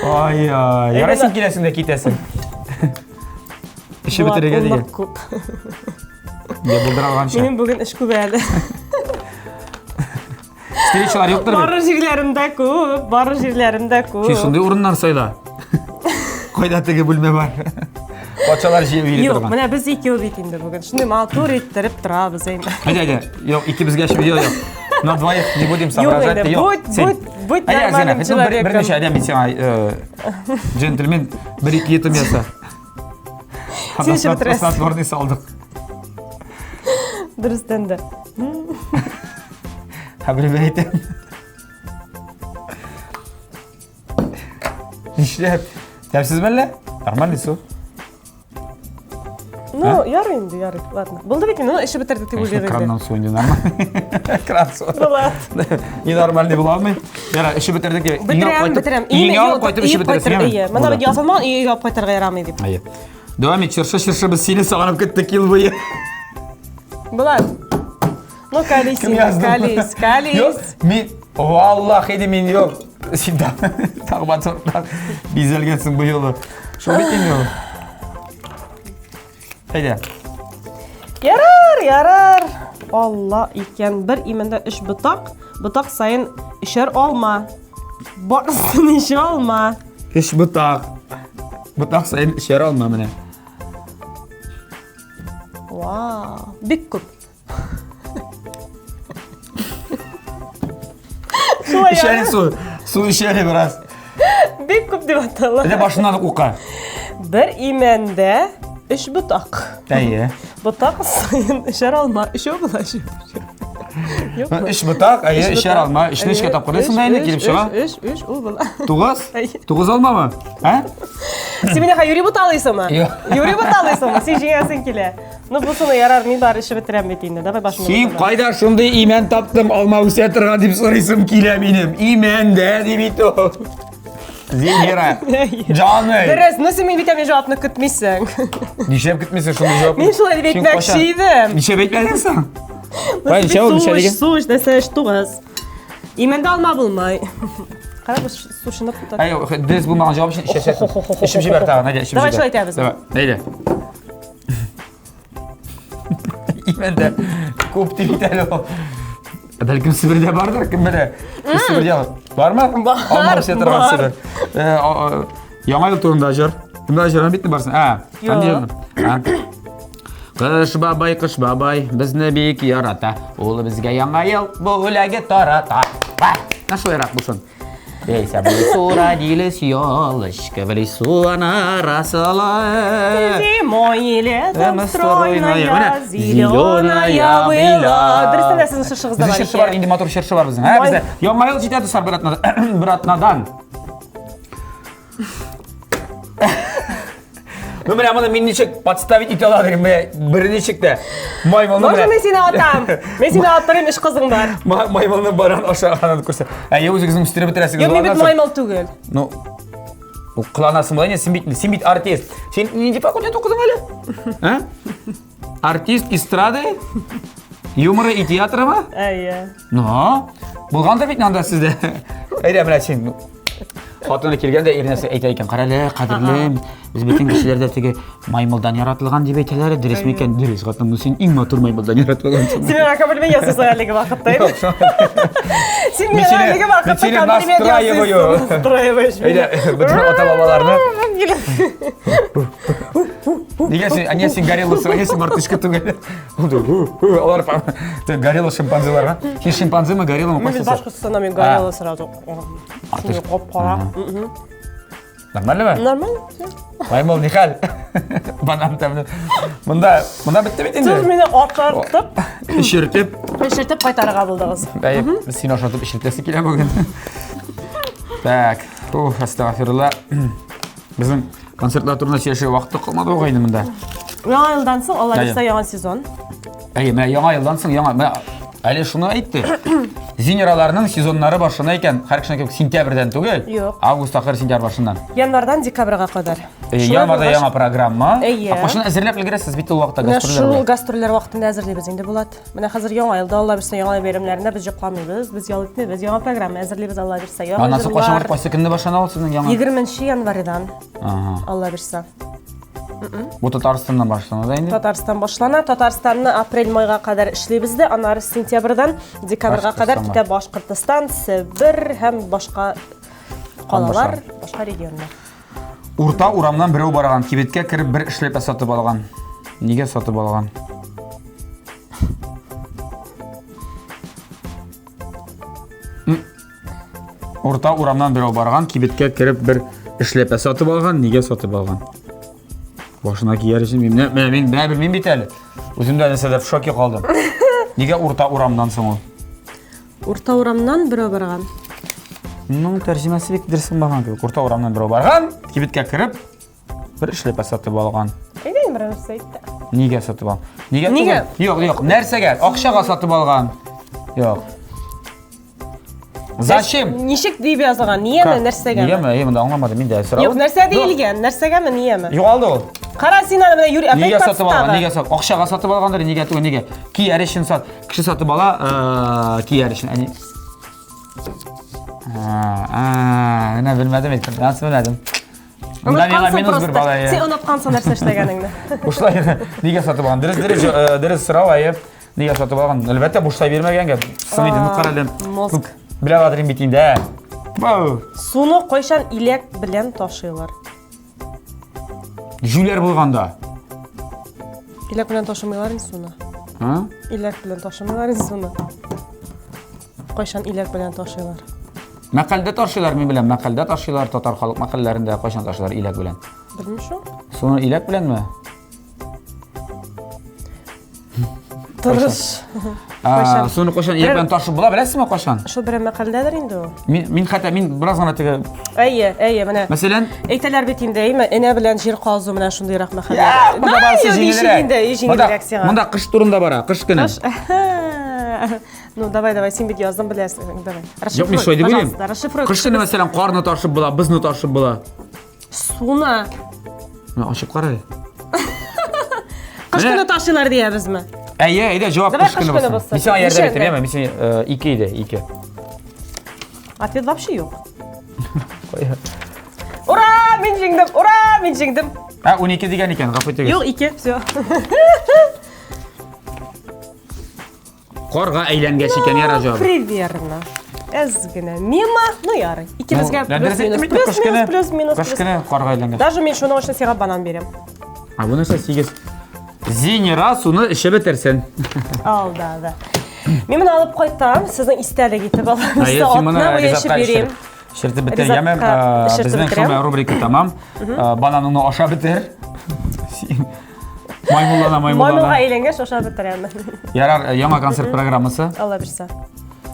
Ай-ай. Ярай син киләсең дә китәсең. Эчеп бетерергә дигән. Күп. Я булдыра алганча. Минем бүген эш күп әле. Встречалар юктыр бит. Барыр җирләрем дә күп, барыр җирләрем дә күп. Син шундый урыннар сайла. Кайда теге бүлмә бар? Патшалар җыеп йөри Юк, торган. менә без икәү бит инде бүген. Шундый матур иттереп торабыз инде. Әйдә, әйдә. Юк, икебезгә эш юк, юк. На двоих не будем соображать. инде, Юк, будь- син. будь- будь Әйдә, нормальным Зина, ну, человеком. Берничә адәм бит сиңа, джентльмен, бер ике йотым яса. Син эчеп бетерәсең. Снотворный салдык. Дөрестән дә. Хәбәр әйтәм. Нишләп? Тәмсез мәллә? Нормальный су. Ну, ярый инде, ярый. Ладно. Булды бит инде, ну, эчеп бетердек дип уйлыйк инде. Краннан су инде нормальный. Кран су. Була. Ненормальный була алмый. Ярар, эчеп бетердек дип. Бетерәм, бетерәм. Өеңә алып кайтып эчеп бетерәсең, Әйе. Монда бит язылмаган, өйгә алып кайтырга ярамый дип. Әйе. Дәвам ит, чыршы, чыршы, без сине сагынып көттек ел буе. Була. Ну, колись, Кем язды? колись, колись. Юк, мин, валлах, иде мин юк. Син тагы батырлар бизәлгәнсең бу юлы. Шул бит инде ул. Әйдә. Ярар, ярар. Алла икән, бер имәндә өч ботак, ботак саен өчәр алма. Барысын ничә алма. Өч ботак. Ботак саен өчәр алма менә. Вау, бик күп. Шулай Эчәле су. Су эчәле бераз. Бик күп дип атала. Әйдә башыннан ук укы. Бер имәндә өч ботак. Әйе. Ботак саен өчәр алма. Өчәү була, өчәү. Юкмы? Өч ботак, әйе, Өч өчәр ботак. алма. Өчне өчкә Әйе. тапкырлыйсың Өч, да инде өч, килеп чыга. Өч, өч, өч, ул була. Тугыз? Әйе. Тугыз алмамы? Ә? Син мине юри буталыйсыңмы? Юк. Юри буталыйсыңмы? Син җиңәсең килә. Ну, бусыны ярар, мин бары эчеп бетерәм бит инде. Давай башымны. Син бутама. кайда шундый имән таптың, алма үсә торган дип сорыйсым килә минем. Имәндә ди бит ул. Зинира. Җаный. Дөрес, ну син мин бит әле җавапны көтмисең. Нишләп көтмисең шундый җавапны? Мин шулай дип Син әйтмәкче кайчан- идем. Нишләп әйтмәдең соң? Ну, Кай, ничә ул, ничә дигән? Су эч, нәрсә эч, тугыз. Имәндә алма булмый. Кара, бу су чынлап тота. Әй, дөрес булмаган җавап өчен эчәсең. Эчеп җибәр тагын, әйдә, эчеп Давай җибәр. шулай итәбез. Давай, әйдә. Имәндә күп дип әйтә әле ул. Бәлкем Себердә бардыр, кем белә. Себердә бармы? Бар, Алма үсә торган бар. Себер. Э, Яңа ел турында җыр. Кемдә җырын бит барсын? А, Юк. җырны. А. Кыш бабай, кыш бабай, безне бик ярата. Ул безгә яңа ел бүләге тарата. Ва! Менә шулайрак булсын. Яйсә в лесу родились елочка, в лесу она росла. Зимой и летом Эм, стройная, стройная, зеленая была. Дөрестән дә сезнең чыршыгызда Безнең бар чыршы бар, икән. инде матур чыршы бар безнең. Ә, Май- бездә Яңа ел җитә дуслар бер атнадан. Бер атнадан. Ну, менә моны мин ничек подставить итә алам, менә берничек тә. Маймылны Можно менә. мин сине атам? Мин сине аттырыйм, өч кызың бар. Маймылны баран ашаганын күрсә. Ә, я үзегезнең үстереп бетерәсегез. Юк, мин бит булганнан соң. маймыл түгел. Ну, ул кыланасың болай, син бит, син бит артист. Син нинди факультет укыдың әле? А? Артист эстрады? Юмора и театрымы? Әйе. Ну, булгандыр бит анда сездә. Әйдә, менә син. Хатыны килгәндә иренә әйтә икән, карале, кадерлем, без бөтен кешеләр дә теге маймылдан яратылган дип әйтәләр, дөрес микән? Дөрес, хатын, ну син иң матур маймылдан яратылгансың. Син миңа комплимент ясыйсың әлеге вакытта. Юк, Син Мин миңа сине- әлеге мин вакытта сине комплимент настраиваю. ясыйсың. Настраиваешь Әйдә, меня. бөтен ата-бабаларны. Нигә син, ә нигә син горилла, нигә син мартышка түгел? Алар горилла шимпанзеларга. Син шимпанземы, горилламы, Мин бит кайсысы? башкортстанда мин горилла сразу. Шундый кап-кара. Нормально Нормально. Маймыл, ни хәл? Банан тәмле. Монда, монда бетте бит инде. Сез мине ашатып, эчертеп, эчертеп кайтарырга булдыгыз. Әйе, без сине ашатып эчертәсе килә бүген. Так, ух, астагфирулла. Безнең концертлар турында сөйләшергә вакыт та калмады бугай инде монда. Яңа елдан соң, Алла бирсә, яңа сезон. Әйе, менә яңа елдан соң яңа, менә әле шуны әйтте. Зинераларның сезоннары башлана икән, һәр кешенең кебек сентябрьдән түгел. Юк. Август ахыры сентябрь башыннан. Январьдан декабрьгә кадәр. Әйе, январьда яңа программа. Әйе. Ә кайчан әзерләп өлгерәсез бит ул вакытта Менә гастрольләр? шул гастрольләр вакытында әзерлибез инде, Булат. Менә хәзер яңа елда, Алла бирсә, яңа ел бәйрәмнәрендә без йокламыйбыз, без ял итмибез, яңа программа әзерлибез, Алла бирсә. Яңа Аннан соң кайчан җырлар. кайсы көнне башлана ул сезнең яңа? 20 январьдан, Ага. Алла бирсә. Бу Татарстаннан башлана да инде. Татарстан башлана. Татарстанны апрель-майга кадәр эшлибез дә, аннары сентябрьдән декабрьгә кадәр Башкортстанга. китә Башкортстан, Себер һәм башка калалар, башка регионнар. Урта урамнан берәү барган, кибеткә кереп бер эшләпә сатып алган. Нигә сатып алган? Урта урамнан берәү барган, кибеткә кереп бер эшләпә сатып алган, нигә сатып алган? Башына кияр өчен мин менә мин менә белмим бит әле. Үзем дә нәрсәдә в шоке калдым. Нигә урта урамнан соң ул? Урта урамнан берәү барган. Ну, тәрҗемәсе бик дөрес булмаган кебек. Урта урамнан берәү барган, кибеткә кереп, бер эшләпә сатып алган. Әйдә инде берәр әйтте. Нигә сатып алган? Нигә? Нигә? Юк, юк, нәрсәгә? Акчага сатып алган. Юк. Зачем? Ничек дип язылган? Нияме, нәрсәгәме? Нигәме? Әйе, монда аңламадым мин дә. Сорау. Юк, нәрсә диелгән? Нәрсәгәме, нияме? Югалды ул. Кара син аны менә Юрий опять Нигә сатып алган? Нигә сатып? Акчага сатып алгандыр, нигә түгел, нигә? Кияр өчен сат. Кеше сатып ала, э, кияр өчен. Әни. А, менә белмәдем әйттем. Ансы белмәдем. Монда миңа минус бер бала. Син оныткансың нәрсә эшләгәнеңне. Бушлай нигә сатып алган? Дөрес, дөрес, э, дөрес сорау, әйе. Нигә сатып алган? Әлбәттә, бушлай бирмәгәнгә. Соң иде, ну кара әле. Мозг. Белә аладыр бит инде. Бау. Суны кайчан иләк белән ташыйлар? Җүләр булганда. Иләк белән ташымыйлар инде суны. А? Иләк белән ташымыйлар инде суны. Кайчан иләк белән ташыйлар? Мәкальдә ташыйлар, мин беләм, мәкальдә ташыйлар, татар халык мәкальләрендә кайчан ташыйлар иләк белән? Белмим шул. Суны иләк беләнме? Тырыш. Кайчан? Суны кайчан иләк белән ташып була, беләсезме кайчан? Шул берәр мәкальдәдер инде ул. Мин, мин хәтта мин бераз гына теге Әйе, әйе, менә. Мәсәлән, әйтәләр бит инде, әйме, энә белән җир казу менә шундыйрак мәкаль. Монда барысы җиңелрәк. Инде, җиңелрәк сиңа. Монда кыш турында бара, кыш көне. Кыш. Ну, давай, давай, син бит яздың, беләсең, давай. Юк, мин шулай дип уйлыйм. Пожалуйста, расшифруй. Кыш көне, мәсәлән, карны ташып була, бозны ташып була. Суны. Менә ачып кара әле. Кыш көне ташыйлар диябезме? Әйе, әйдә, җавап Давай кыш көне булсын. Мин сиңа ярдәм итәм, яме, мин сиңа э, ике иде, ике. Ответ вообще юк. Ура, мин җиңдем! Ура, мин җиңдем! Ә, 12 дигән икән, гафу итегез. Юк, ике, все. Карга әйләнгәч икән, яра җавабы. Примерно. Әз генә мимо, ну ярый. Икебезгә плюс минус, плюс минус, плюс минус. Кыш көне карга әйләнгәч. Даже мин шуның өчен сиңа банан бирәм. А бу нәрсә 8. Зинира суны эчеп бетерсен. Алдады. Мин моны алып кайтам, сезнең истәлек итеп алам. Атна буе эчеп йөрим. Чертеп бетер, яме. Безнең шул рубрика тәмам. Бананыңны аша бетер. Маймыллана, маймыллана. Маймылга әйләнгәч аша бетерәм. Ярар, яңа концерт программасы. Алла бирсә.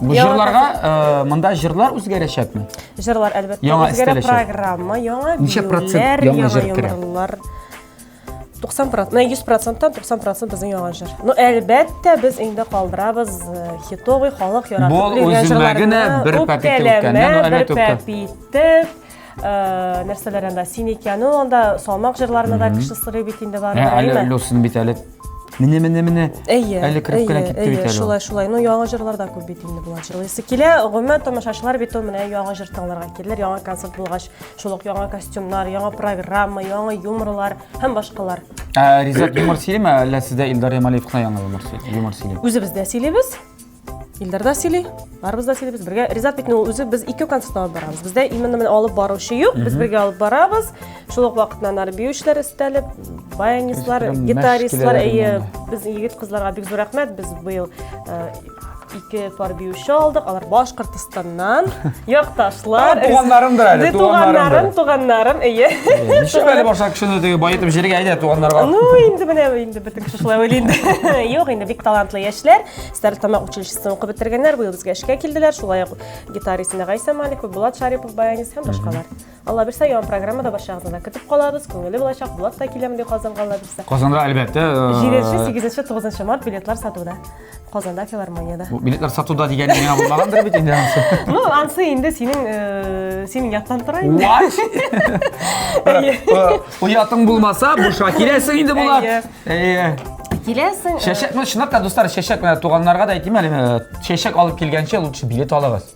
Бу җырларга монда җырлар үзгәрәчәкме? Җырлар әлбәттә үзгәрә программа, яңа биюләр, яңа җыр керә? 90 процент, менә 100 проценттан 90 процент безнең яңа җыр. Ну, әлбәттә, без инде калдырабыз э, хитовый халык яратып Бул үземә генә бер пәпитеп үткәннән, бер пәпитеп, э, нәрсәләр анда, син икән ул анда салмак җырларны да кеше сорый бит инде бар. Әле Люсын бит әле Менә, менә, менә. Әйе. Әле кереп кенә китте бит әле. Шулай, шулай. Ну, яңа җырлар да күп бит инде булат җырлыйсы килә. Гомумән, тамашачылар бит ул менә яңа җыр тыңларга килер, яңа концерт булгач, шул ук яңа костюмнар, яңа программа, яңа юморлар һәм башкалар. Ә Ризат юмор сөйлиме, әллә сездә Илдар Ямалиев кына яңа юмор сөйли? Юмор сөйли. Үзебез дә сөйлибез. Илдар да сөйли, барыбыз да сөйлибез бергә. Ризат бит ул үзе без ике концерт алып барабыз. Бездә именно менә алып баручы юк, без бергә алып барабыз. Шул ук вакытта аннары биючеләр өстәлеп, баянистлар, гитаристлар, әйе, без егет кызларга бик зур рәхмәт. Без быел э, Ике пар биюче алдык, алар Башкортостаннан, якташлар. Туганнарымдыр әле, туганнарым. Туганнарым, әйе. Ничек әле башка кешене теге баетып җиргә әйдә туганнарга. Ну, инде менә инде бөтен кеше шулай уйлый инде. Юк, инде бик талантлы яшьләр. Стәрлетамак училищесын укып бетергәннәр, быел безгә эшкә килделәр. Шулай ук гитарист Гайса Маликов, Булат Шарипов, баянист һәм башкалар. Алла бирсә, яңа программада барчагызны да көтеп калабыз. Күңелле булачак. Булат та киләм ди Казанга, Алла бирсә. Казанга, әлбәттә. 7, 8, 9 март билетлар сатуда. Казанда филармониядә. Бу билетлар сатуда дигән миңа булмагандыр бит инде ансы. Ну, ансы инде синең синең яттан тора инде. What? Оятың булмаса, буша киләсең инде Булат. Әйе. Киләсең. Чәчәк, ну чынлап та дуслар, чәчәк менә туганнарга да әйтим әле, чәчәк алып килгәнче лучше билет алыгыз.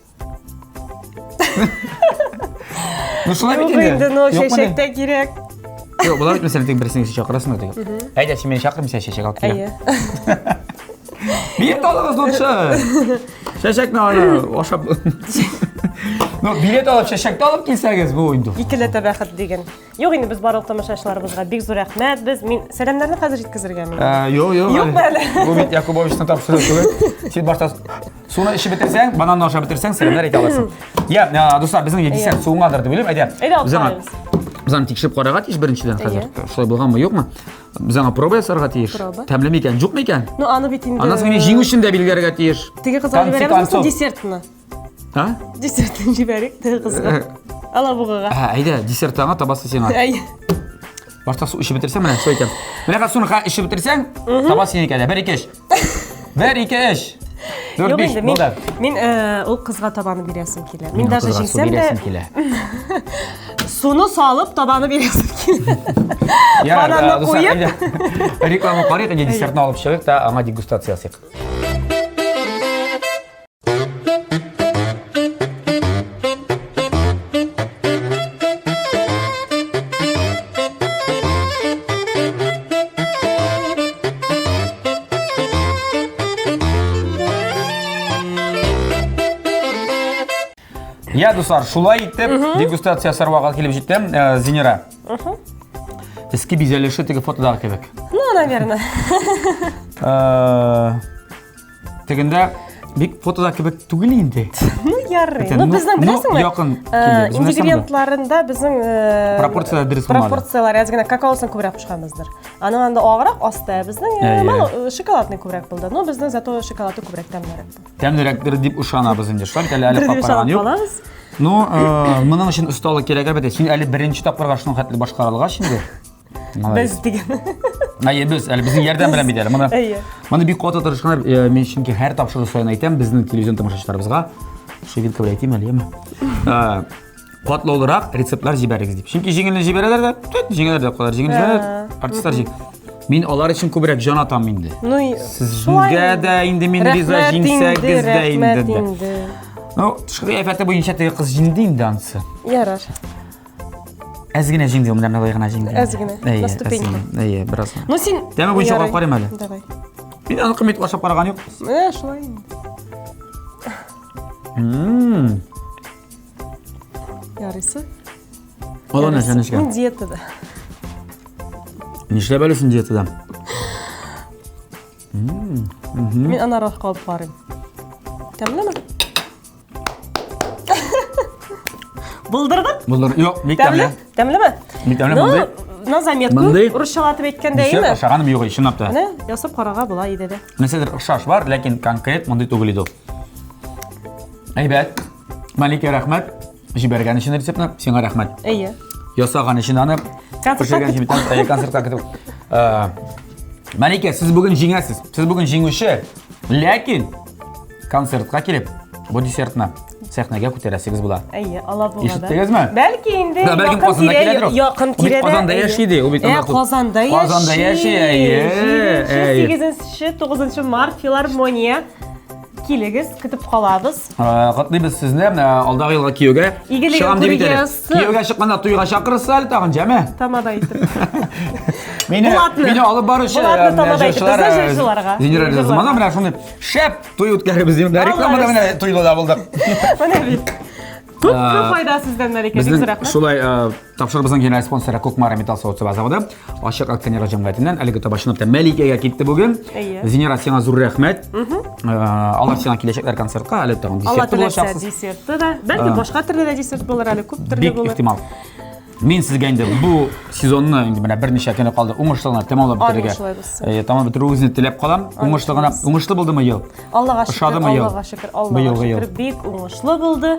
Ну шулай бит инде. Инде, ну чәчәк тә кирәк. Юк, болар бит мәсәлән, тик берсен чакырасың да теге. Әйдә, син мине чакыр, мин сиңа чәчәк алып киләм. Әйе. Билет алыгыз лучше. Чәчәкне аны ашап. Ну, билет алып, чәчәк тә алып килсәгез, бу инде. Икеләтә бәхет диген. Юк инде без барлык тамашачыларыбызга бик зур рәхмәт. Без мин сәламнәрне хәзер җиткезергә мин. Юк, юк. Юк әле. Бу бит Якубовичның тапшыруы түгел. Син башта Суны эчеп бетерсәң, бананны ашап бетерсәң, сәламнәр әйтә аласың. Я, дуслар, безнең десерт суынгандыр дип уйлыйм. Әйдә. Әйдә, алып Без аңа карыйбыз. без аны тикшереп карарга тиеш беренчедән хәзер. Әйе. Шулай булганмы, юкмы? Без аңа проба ясарга тиеш. Проба. Тәмле микән, юкмы икән? Ну, аны бит инде. Аннан соң мин җиңүчен дә билгеләргә тиеш. Теге кызга Конце җибәрәбез концов. десертны. А? Десертны җибәрик теге кызга. Алабугага. Ә, әйдә, десерт аңа, табасы сиңа. Әйе. Башта су эчеп бетерсәң, менә шулай икән. Менә хәзер суны эчеп бетерсәң, таба синеке әле. Бер, ике, өч. Бер, ике, өч. Дүрт, Юк биш, инде, мин, булды. мин э, ул кызга табаны бирәсем килә. Мин Мин даже кызга су җиңсәм дә, бирәсем килә. суны салып табаны бирәсем килә. Ярар, Бананны э, дуслар, куеп. әйдә, Реклама карыйк, инде десертны алып чыгыйк та аңа дегустация ясыйк. Я, дуслар, шулай итеп, дегустация ясар вакыт килеп җитте. Э, Зинира. Эске бизәлеше теге фотодагы кебек. Ну, наверное. Э, Тегендә бик фотода кебек түгел инде. Ну, ярый. Бүтән, Ну, ну, безнең ну, беләсеңме? якын э, килде. Безнең Ингредиентларында безнең э, Пропорцияләр дөрес булмады. Пропорцияләр әз генә какаосын күбрәк кушканбыздыр. Аның анда аграк аста безнең э, Әйе. мало э, шоколадный күбрәк булды. Но безнең зато шоколады күбрәк тәмлерәк. Тәмлерәктер дип ышанабыз инде. Шулай бит әле әле Дер дип капкарган ышанып юк. калабыз. Ну, э, моның өчен осталык кирәк әлбәттә. Син әле беренче тапкырга шуның хәтле башкарылгач инде. Без дигән. Әйе, без, әле безнең ярдәм белән бит әле. Моны, Әйе. моны бик каты тырышканнар. Э, Мин чөнки һәр тапшыру саен әйтәм, безнең телевизион тамашачыларыбызга, шул белән әйтим әле, яме. Э, Катлаулырак рецептлар җибәрегез дип. Чөнки җиңелне җибәрәләр дә, түт, җиңеләр дә калар, җиңел җибәрәләр, артистлар җиң. Мин алар өчен күбрәк җан атам инде. Ну, и Сезгә дә инде мин риза Рәхмәт инде, җиңсәгез дә инде. рәхмәт дә. инде. Ну, тышкы кыяфәте буенча теге кыз җиңде инде анысы. Ярар. Әз генә җиңде, менә мелай гына җиңде. Әз генә, Әйе, на ступеньку. әз генә. Әйе, бераз. гына. Ну син Тәме буенча Ярый. карап карыйм әле. Давай. Мин аны кымит ашап караган юк. Менә шулай инде. Ммм. Ярыйсы. Ала нәрсә Ярыйсы. нечкә. Мин диетада. Нишләп әле син диетада? Мин анарак калып карыйм. Тәмлеме? Булдырдык? Булдыр. Юк, бик тәмле. Тәмлеме? Бик тәмле, Ну, мондый. на заметку, Мондый. русчалатып әйткәндә, Десерт әйеме? ашаганым юк, чынлап та. Менә ясап карарга була иде дә. Нәрсәдер охшаш бар, ләкин конкрет мондый түгел иде ул. Әйбәт. Малика, рәхмәт. Җибәргән өчен рецептны, сиңа рәхмәт. Әйе. Ясаган өчен аны, Концертка пешергән өчен бит, әйе, концертка көтеп. Э, Малика, сез бүген җиңәсез. Сез бүген җиңүче. Ләкин концертка килеп, бу десертны сәхнәгә күтәрәсегез була. Әйе, Алабугада. Ишеттегезме? Бәлки инде Да, бәлкем якын Казанда тирә, киләдер ул. якын Ул бит тирәдә. Казанда яши ди, ул бит Ә, анда тут. Казанда яши. Казанда яши, әйе, әйе. 8-нче, 9 март филармония. Килегез, көтеп калабыз. Э, Котлыйбыз сезне, э, алдагы елга кияүгә. Игелеген Чыгам дип әйтәле. күрергә язсын. Кияүгә чыкканда туйга чакырырсыз әле тагын, җәме? Тамада итеп. Мине, Булатны. мине алып баручы Булатны э, тамада итеп. җырчылар, Безне э, җырчыларга. Зинира Җырчыларга. Замана менә шундый шәп туй үткәребез дим. Алла Рекламада менә туйлы да булдык. Менә бит. Күпме файда сездән, Мәликә, бик зур рәхмәт. Шулай тапшырыбызның генераль спонсоры Кукмара металл савыт-саба заводы ачык акционерлар җәмгыятеннән әлеге таба чынлап та Мәликәгә китте бүген. Зинира, сиңа зур рәхмәт. Алар сиңа киләчәкләр концертка, әле тагын десертта булачаксыз. Десертта да, бәлки башка төрле дә десерт булыр әле, күп төрле булыр. Бик ихтимал. Мин сезгә инде бу сезонны инде менә берничә көне калды уңышлы гына тәмамлап бетерергә. Э, тәмамлап бетерүегезне теләп калам. Уңышлы гына, уңышлы булдымы ел? Аллага шөкер, Аллага шөкер, Аллага шөкер, бик уңышлы булды.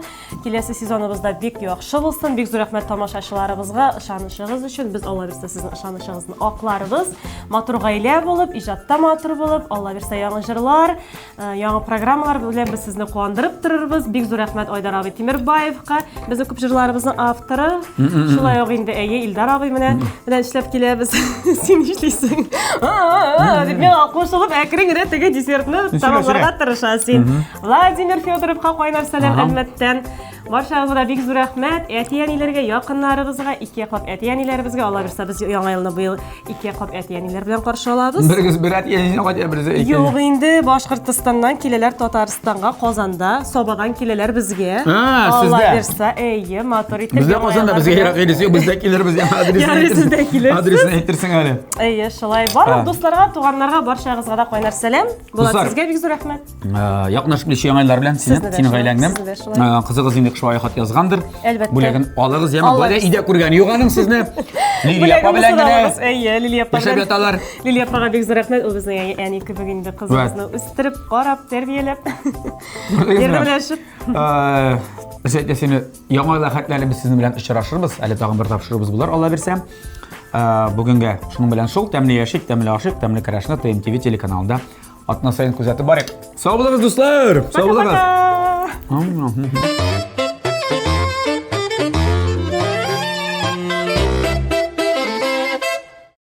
Киләсе сезоныбыз да бик яхшы булсын. Бик зур рәхмәт тамашачыларыбызга ышанычыгыз өчен. Без Алла бирсә сезнең ышанычыгызны акларбыз. Матур гаилә булып, иҗатта матур булып, Алла бирсә яңа җырлар, Э, яңа программалар белән без сезне куандырып торырбыз. Бик зур рәхмәт Айдар абый Тимербаевка, безнең күп җырларыбызның авторы. Шулай ук инде әйе, Илдар абый менә белән эшләп киләбез. Син нишлисең? Дип миңа кушылып әкрен генә теге десертны тәмамларга тырыша син. Владимир Федоровка кайнар сәлам Әлмәттән. Барчагызга да бик зур рәхмәт. Әти-әниләргә, якыннарыбызга, ике яклап әти-әниләребезгә, Алла бирсә, без яңа елны быел ике яклап әти-әниләр белән каршы алабыз. Берегез бер әти-әнисенә кайта, берсе ике. Юк инде, Башкортостаннан киләләр Татарстанга, Казанда, Сабадан киләләр безгә. Алла бирсә, әйе, матур итеп. Бездә Казанда безгә ерак илесе юк, бездә килербез. Адресын сездә килерсез. Адресын әйтерсең әле. Әйе, шулай. Барлык дусларга, туганнарга, барчагызга да кайнар сәлам. Булат, сезгә бик зур рәхмәт. Э, якынлашып килүче яңа еллар белән сине, синең гаиләңне. Э, кызыгыз инде шулай хат язгандыр. Әлбәттә. Бүләген алыгыз, яме болай да өйдә күргән юк аның сезне. Лилия апа белән генә. Әйе, Лилия апа. Яшәп яталар. Лилия апага бик зур рәхмәт. Ул безнең әни кебек инде кызыбызны үстереп, карап, тәрбияләп. Ярдәмләшеп. Э, без әйтә сине яңа елга хәтле әле без сезнең белән очрашырбыз. Әле тагын бер тапшыруыбыз булыр, Алла бирсә. Бүгенгә шуның белән шул. Тәмле яшик, тәмле ашыйк, тәмле көрәшне ТМТВ телеканалында Атна саен күзәтеп барыйк. Сау булыгыз, дуслар! Сау булыгыз! Пока-пока!